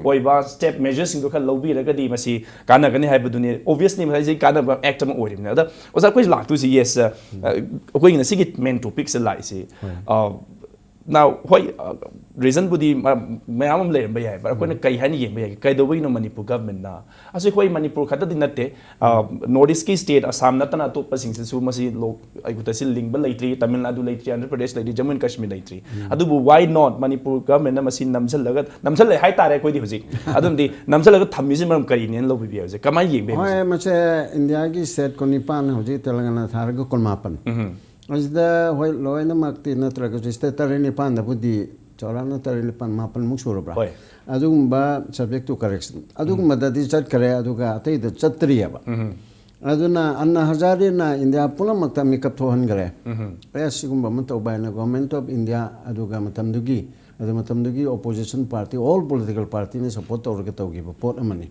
ꯑꯣꯏꯕ ꯁ꯭ꯇꯦꯞ ꯃꯦꯖꯔꯁꯤꯡꯗꯣ ꯈꯔ ꯂꯧꯕꯤꯔꯒꯗꯤ ꯃꯁꯤ ꯀꯥꯟꯅꯒꯅꯤ ꯍꯥꯏꯕꯗꯨꯅꯤ꯫ ꯑꯣꯕꯤꯌꯁꯂꯤ ꯃꯁꯤ ꯀꯥꯟꯅꯕ ꯑꯦꯛ ꯑꯃ ꯑꯣꯏꯔꯤꯕꯅꯤ꯫ ꯑꯗ ꯑꯣꯖꯥ, ꯑꯩꯈꯣꯏ ꯂꯥꯛꯇꯣꯏꯁꯤ, ꯌꯦꯁ, ꯑ, ꯑꯩꯈꯣꯏꯒꯤ ꯉꯁꯤꯒꯤ ꯃꯦꯟ ꯇꯣꯄꯤꯛꯁꯦ ꯂꯥꯛꯏꯁꯤ, ꯑ, Now, ꯍꯣꯏ, ꯔꯤꯖꯟꯕꯨꯗꯤ ꯃꯌꯥꯝ ꯑꯃ ꯂꯩꯔꯝꯕ ꯌꯥꯏ, but ꯑꯩꯈꯣꯏꯅ ꯀꯩ ꯍꯥꯏꯅ ꯌꯦꯡꯕ ꯌꯥꯏ? ꯀꯩꯗꯧꯕꯒꯤꯅꯣ ꯃꯅꯤꯄꯨꯔ ꯒꯚꯔꯟꯃꯦꯟꯠꯅ, ꯑꯁꯤ ꯑꯩꯈꯣꯏ ꯃꯅꯤꯄꯨꯔ ꯈꯛꯇꯗꯤ ꯅꯠꯇꯦ, ꯅꯣꯔꯠ ꯏꯁ꯭ꯠꯀꯤ ꯁ꯭ꯇꯦꯠ ꯑꯁꯥꯝ ꯅꯠꯇꯅ ꯑꯇꯣꯞꯄꯁꯤꯡꯁꯤꯁꯨ ꯃꯁꯤ ꯂꯣꯛ ꯑꯥꯌꯨꯛꯇꯁꯤ ꯂꯤꯡꯕ ꯂꯩꯇ꯭ꯔꯤ, ꯇꯥꯃꯤꯜ ꯅꯥꯗꯨ ꯂꯩꯇ꯭ꯔꯤ, ꯑꯟꯙ꯭ꯔ ꯄ꯭ꯔꯗꯦꯁ ꯂꯩꯇ꯭ꯔꯤ, ꯖꯝꯃꯨ ꯑꯦꯟ ꯀꯥꯁꯃꯤꯔ ꯂꯩꯇ꯭ꯔꯤ꯫ ꯑꯗꯨꯕꯨ why not ꯃꯅꯤꯄꯨꯔ ꯒꯚꯔꯟꯃꯦꯟꯠꯅ ꯃꯁꯤ ꯅꯝꯁꯤꯜꯂꯒ, ꯅꯝꯁꯤꯜꯂꯦ ꯍꯥꯏꯇꯥꯔꯦ ꯑꯩꯈꯣꯏꯗꯤ ꯍꯧꯖꯤꯛ꯫ ꯑꯗꯨꯝꯗꯤ ꯅꯝꯁꯤꯜꯂꯒ ꯊꯝꯃꯤꯁꯤ ꯃꯔꯝ ꯀꯔꯤꯅꯦꯅ ꯂꯧꯕꯤꯕ ꯌꯥꯏ ꯍꯧꯖꯤꯛ? ꯀꯃꯥꯏꯅ ꯌꯦꯡꯕ ꯌꯥꯏ ꯍꯧꯖꯤꯛ? ꯍꯣꯏ, ꯃꯁꯦ ꯏꯟꯗꯤꯌꯥꯒꯤ ꯁ꯭ꯇꯦꯠ ꯀꯨꯟꯅꯤꯄꯥꯟ, ꯍꯧꯖꯤꯛ ꯇꯦꯂꯪꯒꯥꯅꯥ ꯊꯥꯔꯒ ꯀꯨꯟꯃꯥꯄꯟ꯫ ꯑꯁꯤꯗ ꯍꯣꯏ, ꯂꯣꯏꯅꯃꯛꯇꯤ ꯅꯠꯇ꯭ꯔꯒꯁꯨ ꯁ꯭ꯇꯦꯠ ꯇꯔꯦꯠ ꯅꯤꯄꯥꯟꯗꯕꯨꯗꯤ ꯆꯥꯎꯔꯥꯛꯅ ꯇꯔꯦꯠ ꯅꯤꯄꯥꯟ ꯃꯥꯄꯟꯃꯨꯛ ꯁꯨꯔꯕ꯭ꯔꯥ? ꯍꯣꯏ꯫ ꯑꯗꯨꯒꯨꯝꯕ subject to correction ꯑꯗꯨꯒꯨꯝꯕꯗꯗꯤ ꯆꯠꯈ꯭ꯔꯦ, ꯑꯗꯨꯒ ꯑꯇꯩꯗ ꯆꯠꯇ꯭ꯔꯤꯑꯕ꯫ ꯑꯗꯨꯅ ꯑꯟꯅꯥ ꯍꯖꯥꯔꯦꯅ ꯏꯟꯗꯤꯌꯥ ꯄꯨꯝꯅꯃꯛꯇ ꯃꯤꯀꯞ ꯊꯣꯛꯍꯟꯈ꯭ꯔꯦ꯫ ꯑꯦ, ꯁꯤꯒꯨꯝꯕ ꯑꯃ ꯇꯧꯕ ꯍꯥꯏꯅ Government of India ꯑꯗꯨꯒ ꯃꯇꯝꯗꯨꯒꯤ, ꯑꯗꯨ ꯃꯇꯝꯗꯨꯒꯤ opposition party, all political partyꯅ support ꯇꯧꯔꯒ ꯇꯧꯈꯤꯕ ꯄꯣꯠ ꯑꯃꯅꯤ꯫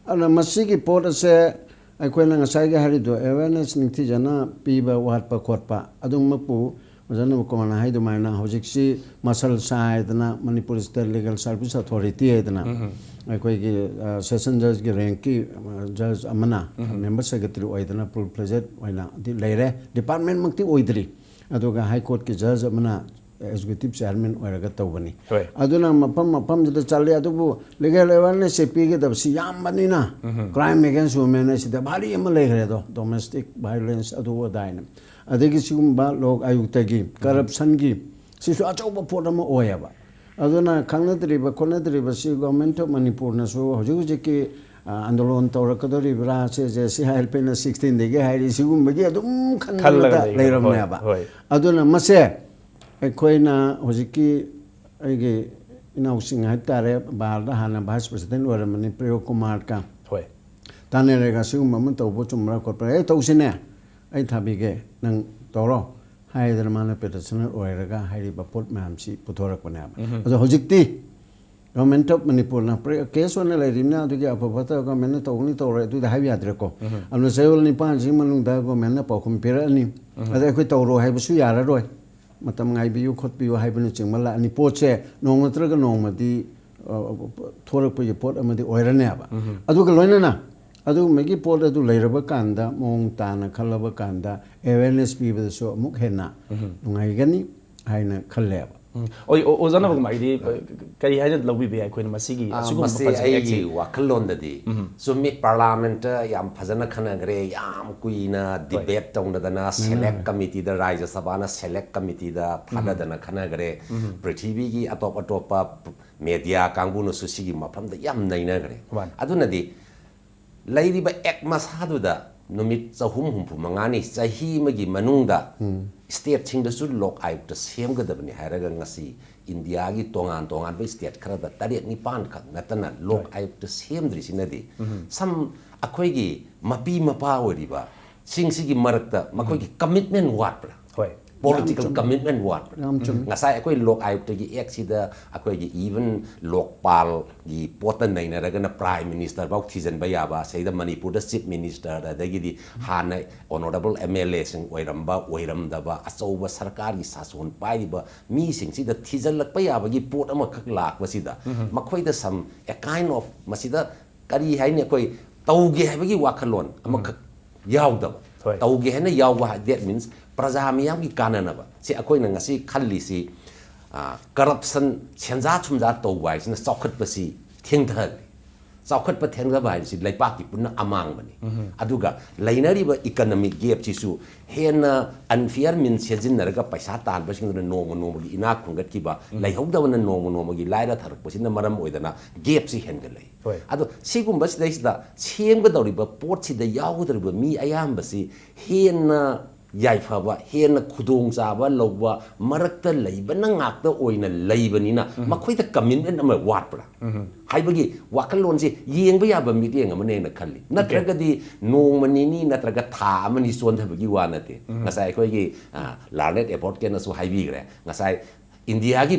ꯑꯗꯨꯅ ꯃꯁꯤꯒꯤ ꯄꯣꯠ ꯑꯁꯦ ꯑꯩꯈꯣꯏꯅ ꯉꯁꯥꯏꯒꯤ ꯍꯥꯏꯔꯤꯗꯣ, awareness ꯅꯤꯡꯊꯤꯖꯅ ꯄꯤꯕ ꯋꯥꯠꯄ ꯈꯣꯠꯄ ꯑꯗꯨꯃꯛꯄꯨ, ꯑꯣꯖꯥ ꯅꯕꯀꯨꯃꯥꯔꯅ ꯍꯥꯏꯗꯨꯃꯥꯏꯅ ꯍꯧꯖꯤꯛꯁꯤ ꯃꯁꯜ ꯁꯥꯏꯗꯅ Manipur State Legal Service Authority ꯍꯥꯏꯗꯅ ꯑꯩꯈꯣꯏꯒꯤ, ꯑ, session judgeꯀꯤ rankꯀꯤ, ꯑ, judge ꯑꯃꯅ member secretary ꯑꯣꯏꯗꯅ full fledged ꯑꯣꯏꯅꯗꯤ ꯂꯩꯔꯦ꯫ Departmentꯃꯛꯇꯤ ꯑꯣꯏꯗ꯭ꯔꯤ, ꯑꯗꯨꯒ High Courtꯀꯤ judge ꯑꯃꯅ executive chairman ꯑꯣꯏꯔꯒ ꯇꯧꯕꯅꯤ꯫ ꯍꯣꯏ꯫ ꯑꯗꯨꯅ ꯃꯐꯝ ꯃꯐꯝꯁꯤꯗ ꯆꯠꯂꯤ, ꯑꯗꯨꯕꯨ legal awarenessꯁꯦ ꯄꯤꯒꯗꯕꯁꯤ ꯌꯥꯝꯕꯅꯤꯅ, crime against women ꯑꯁꯤꯗ ꯚꯥꯔꯤ ꯑꯃ ꯂꯩꯈ꯭ꯔꯦ ꯑꯗꯣ, domestic violence ꯑꯗꯨ ꯑꯗꯥꯏꯅ꯫ ꯑꯗꯒꯤ ꯁꯤꯒꯨꯝꯕ ꯂꯣꯛ ꯑꯥꯌꯨꯛꯇꯒꯤ corruptionꯒꯤ ꯁꯤꯁꯨ ꯑꯆꯧꯕ ꯄꯣꯠ ꯑꯃ ꯑꯣꯏꯌꯦꯕ꯫ ꯑꯗꯨꯅ ꯈꯪꯅꯗ꯭ꯔꯤꯕ ꯈꯣꯠꯅꯗ꯭ꯔꯤꯕꯁꯤ Government of ꯃꯅꯤꯄꯨꯔꯅꯁꯨ ꯍꯧꯖꯤꯛ ꯍꯧꯖꯤꯛꯀꯤ, ꯑ, ꯑꯟꯗꯣꯂꯣꯟ ꯇꯧꯔꯛꯀꯗꯧꯔꯤꯕ꯭ꯔꯥ, ꯁꯤꯁꯦ C I L Pꯅ sixteenꯗꯒꯤ ꯍꯥꯏꯔꯤ, ꯁꯤꯒꯨꯝꯕꯒꯤ ꯑꯗꯨꯝ ꯈꯜꯂꯒ ꯈꯟꯕꯗ ꯂꯩꯔꯦ꯫ ꯂꯩꯔꯝꯃꯦꯕ꯫ ꯍꯣꯏ, ꯍꯣꯏ꯫ ꯑꯗꯨꯅ ꯃꯁꯦ ꯑꯩꯈꯣꯏꯅ ꯍꯧꯖꯤꯛꯀꯤ ꯑꯩꯒꯤ ꯏꯅꯥꯎꯁꯤꯡ ꯍꯥꯏꯕ ꯇꯥꯔꯦ, ꯕꯥꯔꯗ ꯍꯥꯟꯅ vice president ꯑꯣꯏꯔꯝꯕꯅꯤ, ꯄ꯭ꯔꯤꯌꯣ ꯀꯨꯃꯥꯔꯒ ꯍꯣꯏ꯫ ꯇꯥꯟꯅꯔꯒ ꯁꯤꯒꯨꯝꯕ ꯑꯃ ꯇꯧꯕ ꯆꯨꯝꯕ꯭ꯔꯥ ꯈꯣꯠꯄ꯭ꯔꯥ, "ꯑꯦ, ꯇꯧꯁꯤꯅꯦ, ꯑꯩ ꯊꯥꯕꯤꯒꯦ, ꯅꯪ ꯇꯧꯔꯣ" ꯍꯥꯏꯗꯅ ꯃꯥꯅ petitioner ꯑꯣꯏꯔꯒ ꯍꯥꯏꯔꯤꯕ ꯄꯣꯠ ꯃꯌꯥꯝꯁꯤ ꯄꯨꯊꯣꯔꯛꯄꯅꯦꯕ꯫ ꯑꯗꯣ ꯍꯧꯖꯤꯛꯇꯤ Government of ꯃꯅꯤꯄꯨꯔꯅ ꯄ꯭ꯔꯦ-, case ꯑꯣꯏꯅ ꯂꯩꯔꯤꯕꯅꯤꯅ ꯑꯗꯨꯒꯤ ꯑꯐ ꯐꯠꯇ governmentꯅ ꯇꯧꯒꯅꯤ ꯇꯧꯔꯣꯏ ꯑꯗꯨꯗꯤ ꯍꯥꯏꯕ ꯌꯥꯗ꯭ꯔꯦꯀꯣ꯫ ꯑꯗꯨꯅ ꯆꯌꯣꯜ ꯅꯤꯄꯥꯟꯁꯤꯒꯤ ꯃꯅꯨꯡꯗ governmentꯅ ꯄꯥꯎꯈꯨꯝ ꯄꯤꯔꯛꯑꯅꯤ꯫ ꯑꯗ ꯑꯩꯈꯣꯏ ꯇꯧꯔꯣ ꯍꯥꯏꯕꯁꯨ ꯌꯥꯔꯔꯣꯏ꯫ ꯃꯇꯝ ꯉꯥꯏꯕꯤꯌꯨ ꯈꯣꯠꯄꯤꯌꯨ ꯍꯥꯏꯕꯅꯆꯤꯡꯕ ꯂꯥꯛꯑꯅꯤ꯫ ꯄꯣꯠꯁꯦ ꯅꯣꯡꯃ ꯅꯠꯇ꯭ꯔꯒ ꯅꯣꯡꯃꯗꯤ, ꯑ, ꯊꯣꯔꯛꯄꯒꯤ ꯄꯣꯠ ꯑꯃꯗꯤ ꯑꯣꯏꯔꯅꯦꯕ꯫ ꯑꯗꯨꯒ ꯂꯣꯏꯅꯅ ꯑꯗꯨꯒꯨꯝꯕꯒꯤ ꯄꯣꯠ ꯑꯗꯨ ꯂꯩꯔꯕ ꯀꯥꯟꯗ, ꯃꯑꯣꯡ ꯇꯥꯅ ꯈꯜꯂꯕ ꯀꯥꯟꯗ, awareness ꯄꯤꯕꯗꯁꯨ ꯑꯃꯨꯛ ꯍꯦꯟꯅ ꯅꯨꯡꯉꯥꯏꯒꯅꯤ꯫ ꯍꯥꯏꯅ ꯈꯜꯂꯦꯕ꯫ ꯎꯝ꯫ ꯑꯣꯏ-, ꯑꯣ-, ꯑꯣꯖꯥꯅ ꯀꯃꯥꯏꯗꯤ ꯀꯔꯤ ꯍꯥꯏꯅ ꯂꯧꯕꯤꯕ ꯌꯥꯏ ꯑꯩꯈꯣꯏꯅ ꯃꯁꯤꯒꯤ ꯑ, ꯑꯁꯤꯒꯨꯝꯕ ꯃꯁꯤ ꯄ꯭ꯔꯣꯖꯦꯛ ꯑꯩꯒꯤ ꯑꯦꯛꯁꯤ? ꯋꯥꯈꯜꯂꯣꯟꯗꯗꯤ ꯆꯨꯝꯃꯤ, ꯄꯥꯔꯂꯥꯃꯦꯟꯠꯇ ꯌꯥꯝ ꯐꯖꯅ ꯈꯟꯅꯈ꯭ꯔꯦ, ꯌꯥꯝ ꯀꯨꯏꯅ ꯗꯤꯕꯦꯠ ꯇꯧꯅꯗꯅ ꯁꯦꯂꯦꯛ ꯀꯃꯤꯇꯤꯗ, ꯔꯥꯖ꯭ꯌ ꯁꯚꯥꯅ ꯁꯦꯂꯦꯛ ꯀꯃꯤꯇꯤꯗ ꯊꯥꯗꯗꯅ ꯈꯟꯅꯈ꯭ꯔꯦ꯫ ꯄ꯭ꯔꯤꯊꯤꯕꯤꯒꯤ ꯑꯇꯣꯞ ꯑꯇꯣꯞꯄ ꯃꯦꯗꯤꯌꯥ ꯀꯥꯡꯕꯨꯅꯁꯨ ꯁꯤꯒꯤ ꯃꯐꯝꯗ ꯌꯥꯝ ꯅꯩꯅꯈ꯭ꯔꯦ꯫ ꯃꯥꯅꯤ꯫ ꯑꯗꯨꯅꯗꯤ ꯂꯩꯔꯤꯕ ꯑꯦꯛ ꯃꯁꯥꯗꯨꯗ ꯅꯨꯃꯤꯠ ꯆꯍꯨꯝ ꯍꯨꯝꯐꯨ ꯃꯉꯥꯅꯤ, ꯆꯍꯤ ꯑꯃꯒꯤ ꯃꯅꯨꯡꯗ ꯁ꯭ꯇꯦꯠꯁꯤꯡꯗꯁꯨ ꯂꯣꯛ ꯑꯥꯌꯨꯛꯇ ꯁꯦꯝꯒꯗꯕꯅꯤ ꯍꯥꯏꯔꯒ ꯉꯁꯤ ꯏꯟꯗꯤꯌꯥꯒꯤ ꯇꯣꯉꯥꯟ ꯇꯣꯉꯥꯟꯕ ꯁ꯭ꯇꯦꯠ ꯈꯔꯗ ꯇꯔꯦꯠ ꯅꯤꯄꯥꯟ ꯈꯛ ꯅꯠꯇꯅ ꯂꯣꯛ ꯑꯥꯌꯨꯛꯇ ꯁꯦꯝꯗ꯭ꯔꯤꯁꯤꯅꯗꯤ ꯁꯝ ꯑꯩꯈꯣꯏꯒꯤ ꯃꯄꯤ ꯃꯄꯥ ꯑꯣꯏꯔꯤꯕ ꯁꯤꯡꯁꯤꯒꯤ ꯃꯔꯛꯇ ꯃꯈꯣꯏꯒꯤ ꯀꯃꯤꯠꯃꯦꯟ ꯋꯥꯠꯄ꯭ꯔꯥ? ꯍꯣꯏ꯫ ꯄꯣꯂꯤꯇꯤꯀꯦꯜ ꯀꯃꯤꯠꯃꯦꯟ ꯋꯥꯠꯄ꯭ꯔꯥ? ꯌꯥꯝ ꯆꯨꯝꯃꯤ꯫ ꯉꯁꯥꯏ ꯑꯩꯈꯣꯏ ꯂꯣꯛ ꯑꯥꯌꯨꯛꯇꯒꯤ ꯑꯦꯛꯁꯤꯗ ꯑꯩꯈꯣꯏꯒꯤ ꯏꯚꯟ ꯂꯣꯛꯄꯥꯜꯒꯤ ꯄꯣꯠꯇ ꯅꯩꯅꯔꯒꯅ ꯄ꯭ꯔꯥꯏꯝ ꯃꯤꯅꯤꯁꯇꯔ ꯐꯥꯎ ꯊꯤꯖꯤꯟꯕ ꯌꯥꯕ, ꯁꯤꯗ ꯃꯅꯤꯄꯨꯔꯗ ꯆꯤꯐ ꯃꯤꯅꯤꯁꯇꯔ, ꯑꯗꯒꯤꯗꯤ ꯍꯥꯟꯅ ꯑꯣꯅꯔꯦꯕꯜ ꯑꯦꯝ ꯑꯦꯜ ꯑꯦꯁꯤꯡ ꯑꯣꯏꯔꯝꯕ ꯑꯣꯏꯔꯝꯗꯕ, ꯑꯆꯧꯕ ꯁꯔꯀꯥꯔꯒꯤ ꯁꯥꯁꯣꯟ ꯄꯥꯏꯔꯤꯕ ꯃꯤꯁꯤꯡꯁꯤꯗ ꯊꯤꯖꯤꯜꯂꯛꯄ ꯌꯥꯕꯒꯤ ꯄꯣꯠ ꯑꯃꯈꯛ ꯂꯥꯛꯄꯁꯤꯗ ꯃꯈꯣꯏꯗ some a kind of ꯃꯁꯤꯗ ꯀꯔꯤ ꯍꯥꯏꯅꯤ, ꯑꯩꯈꯣꯏ ꯇꯧꯒꯦ ꯍꯥꯏꯕꯒꯤ ꯋꯥꯈꯜꯂꯣꯟ ꯑꯃꯈꯛ ꯌꯥꯎꯗꯕ꯫ ꯍꯣꯏ꯫ ꯇꯧꯒꯦ ꯍꯥꯏꯅ ꯌꯥꯎꯕ ꯍꯥꯏ, that means ꯄ꯭ꯔꯖꯥ ꯃꯤꯌꯥꯝꯒꯤ ꯀꯥꯟꯅꯅꯕ꯫ ꯁꯤ ꯑꯩꯈꯣꯏꯅ ꯉꯁꯤ ꯈꯜꯂꯤꯁꯤ, ꯀꯔꯞꯁꯟ, ꯁꯦꯟꯖꯥ ꯊꯨꯝꯖꯥ ꯇꯧꯕ ꯍꯥꯏꯁꯤꯅ ꯆꯥꯎꯈꯠꯄꯁꯤ ꯊꯦꯡꯊꯍꯜꯂꯤ꯫ ꯆꯥꯎꯈꯠꯄ ꯊꯦꯡꯊꯕ ꯍꯥꯏꯕꯁꯤ ꯂꯩꯄꯥꯛꯀꯤ ꯄꯨꯟꯅ ꯑꯃꯥꯡꯕꯅꯤ꯫ ꯑꯗꯨꯒ ꯂꯩꯅꯔꯤꯕ ꯏꯀꯅꯣꯃꯤꯛ ꯒꯦꯞꯁꯤꯁꯨ ꯍꯦꯟꯅ ꯑꯟꯐꯤꯌꯔ ꯃꯤꯟ ꯁꯤꯖꯤꯟꯅꯔꯒ ꯄꯩꯁꯥ ꯇꯥꯟꯕꯁꯤꯡꯗꯨꯅ ꯅꯣꯡꯃ ꯅꯣꯡꯃꯒꯤ ꯏꯅꯥꯛ ꯈꯨꯟꯒꯠꯈꯤꯕ, ꯂꯩꯍꯧꯗꯕꯅ ꯅꯣꯡꯃ ꯅꯣꯡꯃꯒꯤ ꯂꯥꯏꯔ ꯊꯥꯔꯛꯄꯁꯤꯅ ꯃꯔꯝ ꯑꯣꯏꯗꯅ ꯒꯦꯞꯁꯤ ꯍꯦꯟꯒꯠꯂꯛꯏ꯫ ꯍꯣꯏ꯫ ꯑꯗꯣ ꯁꯤꯒꯨꯝꯕꯁꯤꯗꯩꯁꯤꯗ ꯁꯦꯝꯒꯗꯧꯔꯤꯕ ꯄꯣꯠꯁꯤꯗ ꯌꯥꯎꯒꯗꯧꯔꯤꯕ ꯃꯤ ꯑꯌꯥꯝꯕꯁꯤ ꯍꯦꯟꯅ ꯌꯥꯏꯐꯕ, ꯍꯦꯟꯅ ꯈꯨꯗꯣꯡꯆꯥꯕ ꯂꯧꯕ ꯃꯔꯛꯇ ꯂꯩꯕꯅ ꯉꯥꯛꯇ ꯑꯣꯏꯅ ꯂꯩꯕꯅꯤꯅ ꯃꯈꯣꯏꯗ ꯀꯃꯤꯠꯃꯦꯟ ꯑꯃ ꯋꯥꯠꯄ꯭ꯔꯥ ꯍꯥꯏꯕꯒꯤ ꯋꯥꯈꯜꯂꯣꯟꯁꯤ ꯌꯦꯡꯕ ꯌꯥꯕ ꯃꯤꯠꯌꯦꯡ ꯑꯃꯅꯦꯅ ꯈꯜꯂꯤ꯫ ꯅꯠꯇ꯭ꯔꯒꯗꯤ ꯅꯣꯡꯃ ꯅꯤꯅꯤ ꯅꯠꯇ꯭ꯔꯒ ꯊꯥ ꯑꯃꯅꯤ ꯆꯣꯟꯊꯕꯒꯤ ꯋꯥ ꯅꯠꯇꯦ꯫ ꯉꯁꯥꯏ ꯑꯩꯈꯣꯏꯒꯤ ꯂꯥꯔꯅꯦꯠ ꯑꯦꯕꯣꯠꯀꯦꯅꯁꯨ ꯍꯥꯏꯕꯤꯈ꯭ꯔꯦ꯫ ꯉꯁꯥꯏ ꯏꯟꯗꯤꯌꯥꯒꯤ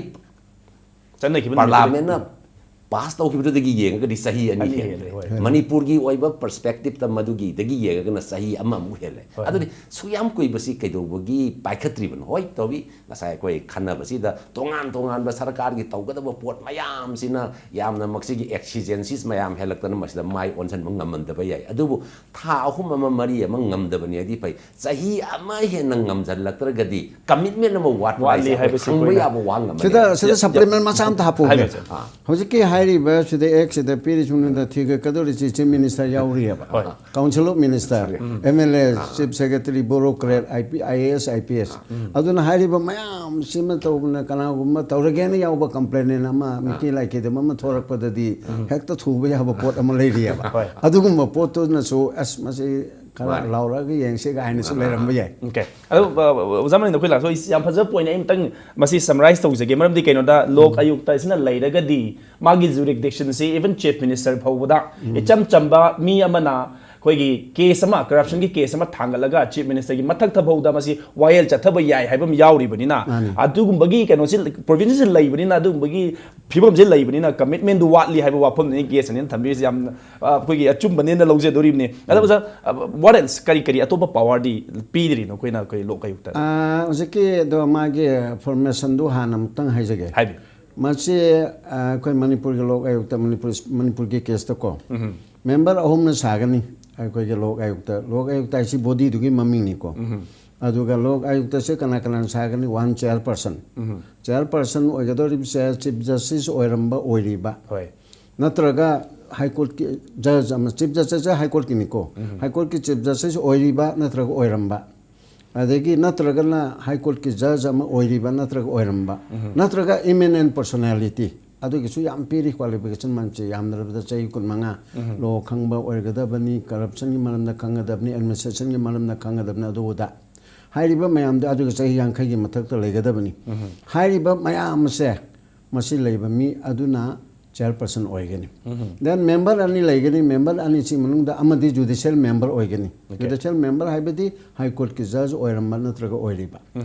ꯆꯠꯅꯈꯤꯕ ꯄꯥꯔꯂꯥꯃꯦꯟꯅ ꯄꯥꯁ ꯇꯧꯈꯤꯕꯗꯨꯗꯒꯤ ꯌꯦꯡꯉꯒꯗꯤ ꯆꯍꯤ ꯑꯅꯤ ꯑꯅꯤ ꯍꯦꯜꯂꯦ꯫ ꯍꯦꯜꯂꯦ, ꯍꯣꯏ꯫ ꯃꯅꯤꯄꯨꯔꯒꯤ ꯑꯣꯏꯕ ꯄꯔꯁꯄꯦꯛꯇꯤꯞꯇ ꯃꯗꯨꯒꯤꯗꯒꯤ ꯌꯦꯡꯉꯒꯅ ꯆꯍꯤ ꯑꯃꯃꯨꯛ ꯍꯦꯜꯂꯦ꯫ ꯍꯣꯏ꯫ ꯑꯗꯨꯗꯤ ꯁꯨꯛ ꯌꯥꯝ ꯀꯨꯏꯕꯁꯤ ꯀꯩꯗꯧꯕꯒꯤ ꯄꯥꯏꯈꯠꯇ꯭ꯔꯤꯕꯅꯣ? ꯍꯣꯏ, ꯇꯧꯏ꯫ ꯉꯁꯥꯏ ꯑꯩꯈꯣꯏ ꯈꯟꯅꯕꯁꯤꯗ ꯇꯣꯉꯥꯟ ꯇꯣꯉꯥꯟꯕ ꯁꯔꯀꯥꯔꯒꯤ ꯇꯧꯒꯗꯕ ꯄꯣꯠ ꯃꯌꯥꯝꯁꯤꯅ ꯌꯥꯝꯅ ꯃꯁꯤꯒꯤ ꯑꯦꯛꯁꯤꯖꯦꯟꯁꯤꯁ ꯃꯌꯥꯝ ꯍꯦꯜꯂꯛꯇꯅ ꯃꯁꯤꯗ ꯃꯥꯏ ꯑꯣꯟꯁꯤꯟꯕ ꯉꯝꯃꯝꯗꯕ ꯌꯥꯏ꯫ ꯑꯗꯨꯕꯨ ꯊꯥ ꯑꯍꯨꯝ ꯑꯃ, ꯃꯔꯤ ꯑꯃ ꯉꯝꯗꯕꯅꯦꯗꯤ ꯐꯩ, ꯆꯍꯤ ꯑꯃ ꯍꯦꯟꯅ ꯉꯝꯁꯤꯜꯂꯛꯇ꯭ꯔꯒꯗꯤ, ꯀꯃꯤꯠꯃꯦꯟ ꯑꯃ ꯋꯥꯠꯄ ꯋꯥꯠꯂꯤ ꯍꯥꯏꯁꯦ ꯑꯩꯈꯣꯏ ꯍꯥꯏꯕꯁꯤ ꯈꯪꯕ ꯑꯩꯈꯣꯏꯅ ꯌꯥꯕ ꯋꯥ ꯉꯝꯃꯦ꯫ ꯁꯤꯗ ꯁꯤꯗ ꯌꯥ- ꯁꯄ꯭ꯂꯤꯃꯦꯟ ꯃꯆꯥ ꯑꯝꯇ ꯍꯥꯞꯄꯨꯒꯦ꯫ ꯍꯥꯏꯕꯤꯌꯨ, ꯁꯥꯔ꯫ ꯑꯥ꯫ ꯍꯧꯖꯤꯛꯀꯤ ꯍꯥꯏꯔꯤꯕ ꯁꯤꯗ ꯑꯦꯛꯁꯤꯗ ꯄꯤꯔꯤꯁꯤꯡꯗꯨꯗ ꯊꯤꯒꯠꯀꯗꯧꯔꯤꯁꯤ ꯆꯤꯐ ꯃꯤꯅꯤꯁꯇꯔ ꯌꯥꯎꯔꯤꯑꯕ꯫ ꯍꯣꯏ꯫ Council of minister, M L A, chief secretary, bureaucrat, I P, I A S, I P S. ꯑꯗꯨꯅ ꯍꯥꯏꯔꯤꯕ ꯃꯌꯥꯝꯁꯤꯃ ꯇꯧꯕꯅ ꯀꯅꯥꯒꯨꯝꯕ ꯇꯧꯔꯒꯦꯅ ꯌꯥꯎꯕ ꯀꯝꯄ꯭ꯂꯦꯟ ꯑꯃ, ꯃꯤꯀꯤ ꯂꯥꯏꯀꯤꯗ ꯑꯃ ꯊꯣꯔꯛꯄꯗꯗꯤ ꯍꯦꯛꯇ ꯊꯨꯕ ꯌꯥꯕ ꯄꯣꯠ ꯑꯃ ꯂꯩꯔꯤꯑꯕ꯫ ꯍꯣꯏ꯫ ꯑꯗꯨꯒꯨꯝꯕ ꯄꯣꯠꯇꯨꯅꯁꯨ ꯑꯁ ꯃꯁꯤ ꯈꯔ ꯃꯥꯅꯤ꯫ ꯂꯥꯎꯔꯛꯑꯒ ꯌꯦꯡꯁꯦ ꯀꯥꯏꯅꯁꯨ ꯂꯩꯔꯝꯕ ꯌꯥꯏ꯫ Okay꯫ ꯑꯗꯨ ꯑ, ꯑ, ꯑꯣꯖꯥ ꯃꯅꯤꯡꯗ ꯑꯩꯈꯣꯏ ꯂꯥꯛꯁꯣ, ꯑꯩ ꯌꯥꯝ ꯐꯖꯕ ꯄꯣꯏꯟ ꯑꯩ ꯑꯃꯇꯪ ꯃꯁꯤ ꯁꯃꯔꯥꯏꯁ ꯇꯧꯖꯒꯦ꯫ ꯃꯔꯝꯗꯤ ꯀꯩꯅꯣꯗ, ꯂꯣꯛ ꯑꯌꯨꯛꯇ ꯑꯁꯤꯅ ꯂꯩꯔꯒꯗꯤ ꯃꯥꯒꯤ ꯖꯨꯔꯤꯛꯗꯤꯛꯁꯟꯁꯤ ꯏꯚꯟ ꯆꯤꯐ ꯃꯤꯅꯤꯁꯇꯔ ꯐꯥꯎꯕꯗ ꯏꯆꯝ ꯆꯝꯕ ꯃꯤ ꯑꯃꯅ ꯑꯩꯈꯣꯏꯒꯤ ꯀꯦꯁ ꯑꯃ, ꯀꯔꯞꯁꯟꯒꯤ ꯀꯦꯁ ꯑꯃ ꯊꯥꯡꯒꯠꯂꯒ ꯆꯤꯐ ꯃꯤꯅꯤꯁꯇꯔꯒꯤ ꯃꯊꯛꯇ ꯐꯥꯎꯗ ꯃꯁꯤ ꯋꯥꯌꯦꯜ ꯆꯠꯊꯕ ꯌꯥꯏ ꯍꯥꯏꯕ ꯑꯃ ꯌꯥꯎꯔꯤꯕꯅꯤꯅ, ꯃꯥꯅꯤ꯫ ꯑꯗꯨꯒꯨꯝꯕꯒꯤ ꯀꯩꯅꯣꯁꯤ, ꯄ꯭ꯔꯣꯚꯤꯟꯁꯟꯁꯤ ꯂꯩꯕꯅꯤꯅ, ꯑꯗꯨꯒꯨꯝꯕꯒꯤ ꯐꯤꯕꯝꯁꯤ ꯂꯩꯕꯅꯤꯅ, ꯀꯃꯤꯠꯃꯦꯟꯗꯨ ꯋꯥꯠꯂꯤ ꯍꯥꯏꯕ ꯋꯥꯐꯝꯗꯨꯅꯤ ꯀꯦꯁ ꯑꯅꯤꯅ ꯊꯝꯕꯤꯔꯤꯁꯤ꯫ ꯌꯥꯝꯅ, ꯑ, ꯑꯩꯈꯣꯏꯒꯤ ꯑꯆꯨꯝꯕꯅꯦꯅ ꯂꯧꯖꯗꯣꯔꯤꯕꯅꯤ꯫ ꯑꯗꯣ ꯑꯣꯖꯥ, what else, ꯀꯔꯤ ꯀꯔꯤ ꯑꯇꯣꯞꯄ ꯄꯋꯥꯔꯗꯤ ꯄꯤꯗ꯭ꯔꯤꯅꯣ ꯑꯩꯈꯣꯏꯅ, ꯑꯩꯈꯣꯏ ꯂꯣꯛ ꯑꯌꯨꯛꯇ? ꯑꯥ, ꯍꯧꯖꯤꯛꯀꯤ ꯑꯗꯣ ꯃꯥꯒꯤ ꯐꯣꯔꯃꯦꯁꯟꯗꯨ ꯍꯥꯟꯅ ꯑꯃꯨꯛꯇꯪ ꯍꯥꯏꯖꯒꯦ꯫ ꯍꯥꯏꯕꯤꯌꯨ꯫ ꯃꯁꯤ, ꯑ, ꯑꯩꯈꯣꯏ ꯃꯅꯤꯄꯨꯔꯒꯤ ꯂꯣꯛ ꯑꯌꯨꯛꯇ, ꯃꯅꯤꯄꯨꯔ, ꯃꯅꯤꯄꯨꯔꯒꯤ ꯀꯦꯁꯇꯀꯣ, ꯃꯦꯝꯕꯔ ꯑꯍꯨꯝꯅ ꯁꯥꯒꯅꯤ ꯑꯩꯈꯣꯏꯒꯤ ꯂꯣꯛ ꯑꯌꯨꯛꯇ꯫ ꯂꯣꯛ ꯑꯌꯨꯛꯇ ꯍꯥꯏꯁꯤ ꯕꯣꯗꯤꯗꯨꯒꯤ ꯃꯃꯤꯡꯅꯤꯀꯣ꯫ ꯑꯗꯨꯒ ꯂꯣꯛ ꯑꯌꯨꯛꯇꯁꯦ ꯀꯅꯥ ꯀꯅꯥꯅ ꯁꯥꯒꯅꯤ? ꯋꯥꯟ ꯆꯤꯌꯔ ꯄꯔꯁꯟ꯫ ꯆꯤꯌꯔ ꯄꯔꯁꯟ ꯑꯣꯏꯒꯗꯧꯔꯤꯕꯁꯦ ꯆꯤꯐ ꯖꯁꯇꯤꯁ ꯑꯣꯏꯔꯝꯕ, ꯑꯣꯏꯔꯤꯕ, ꯍꯣꯏ꯫ ꯅꯠꯇ꯭ꯔꯒ ꯍꯥꯏ ꯀꯣꯔꯠꯀꯤ ꯖꯖ ꯑꯃ, ꯆꯤꯐ ꯖꯁꯇꯤꯁꯁꯦ ꯍꯥꯏ ꯀꯣꯔꯠꯀꯤꯅꯤꯀꯣ, ꯍꯥꯏ ꯀꯣꯔꯠꯀꯤ ꯆꯤꯐ ꯖꯁꯇꯤꯁ ꯑꯣꯏꯔꯤꯕ ꯅꯠꯇ꯭ꯔꯒ ꯑꯣꯏꯔꯝꯕ, ꯑꯗꯒꯤ ꯅꯠꯇ꯭ꯔꯒꯅ ꯍꯥꯏ ꯀꯣꯔꯠꯀꯤ ꯖꯖ ꯑꯃ ꯑꯣꯏꯔꯤꯕ ꯅꯠꯇ꯭ꯔꯒ ꯑꯣꯏꯔꯝꯕ, ꯅꯠꯇ꯭ꯔꯒ ꯏꯃꯤꯅꯦꯟ ꯄꯔꯁꯣꯅꯦꯂꯤꯇꯤ, ꯑꯗꯨꯒꯤꯁꯨ ꯌꯥꯝ ꯄꯤꯔꯤ ꯀ꯭ꯋꯥꯂꯤꯐꯤꯀꯦꯁꯟ ꯃꯟꯁꯦ, ꯌꯥꯝꯗ꯭ꯔꯕꯗ ꯆꯍꯤ ꯀꯨꯟꯃꯉꯥ ꯂꯣ ꯈꯪꯕ ꯑꯣꯏꯒꯗꯕꯅꯤ, ꯀꯔꯞꯁꯟꯒꯤ ꯃꯔꯝꯗ ꯈꯪꯒꯗꯕꯅꯤ, ꯑꯦꯗꯃꯤꯅꯤꯁꯇ꯭ꯔꯦꯁꯟꯒꯤ ꯃꯔꯝꯗ ꯈꯪꯒꯗꯕꯅꯤ, ꯑꯗꯨꯗ ꯍꯥꯏꯔꯤꯕ ꯃꯌꯥꯝꯗꯣ ꯑꯗꯨꯒ ꯆꯍꯤ ꯌꯥꯡꯈꯩꯒꯤ ꯃꯊꯛꯇ ꯂꯩꯒꯗꯕꯅꯤ꯫ ꯍꯥꯏꯔꯤꯕ ꯃꯌꯥꯝ ꯑꯁꯦ ꯃꯁꯤ ꯂꯩꯕ ꯃꯤ ꯑꯗꯨꯅ ꯆꯤꯌꯔꯄꯔꯁꯟ ꯑꯣꯏꯒꯅꯤ꯫ Then ꯃꯦꯝꯕꯔ ꯑꯅꯤ ꯂꯩꯒꯅꯤ꯫ ꯃꯦꯝꯕꯔ ꯑꯅꯤꯁꯤ ꯃꯅꯨꯡꯗ ꯑꯃꯗꯤ ꯖꯨꯗꯤꯁꯤꯌꯦꯜ ꯃꯦꯝꯕꯔ ꯑꯣꯏꯒꯅꯤ꯫ ꯖꯨꯗꯤꯁꯤꯌꯦꯜ ꯃꯦꯝꯕꯔ ꯍꯥꯏꯕꯗꯤ ꯍꯥꯏ ꯀꯣꯔꯠꯀꯤ ꯖꯖ ꯑꯣꯏꯔꯝꯕ ꯅꯠꯇ꯭ꯔꯒ ꯑꯣꯏꯔꯤꯕ꯫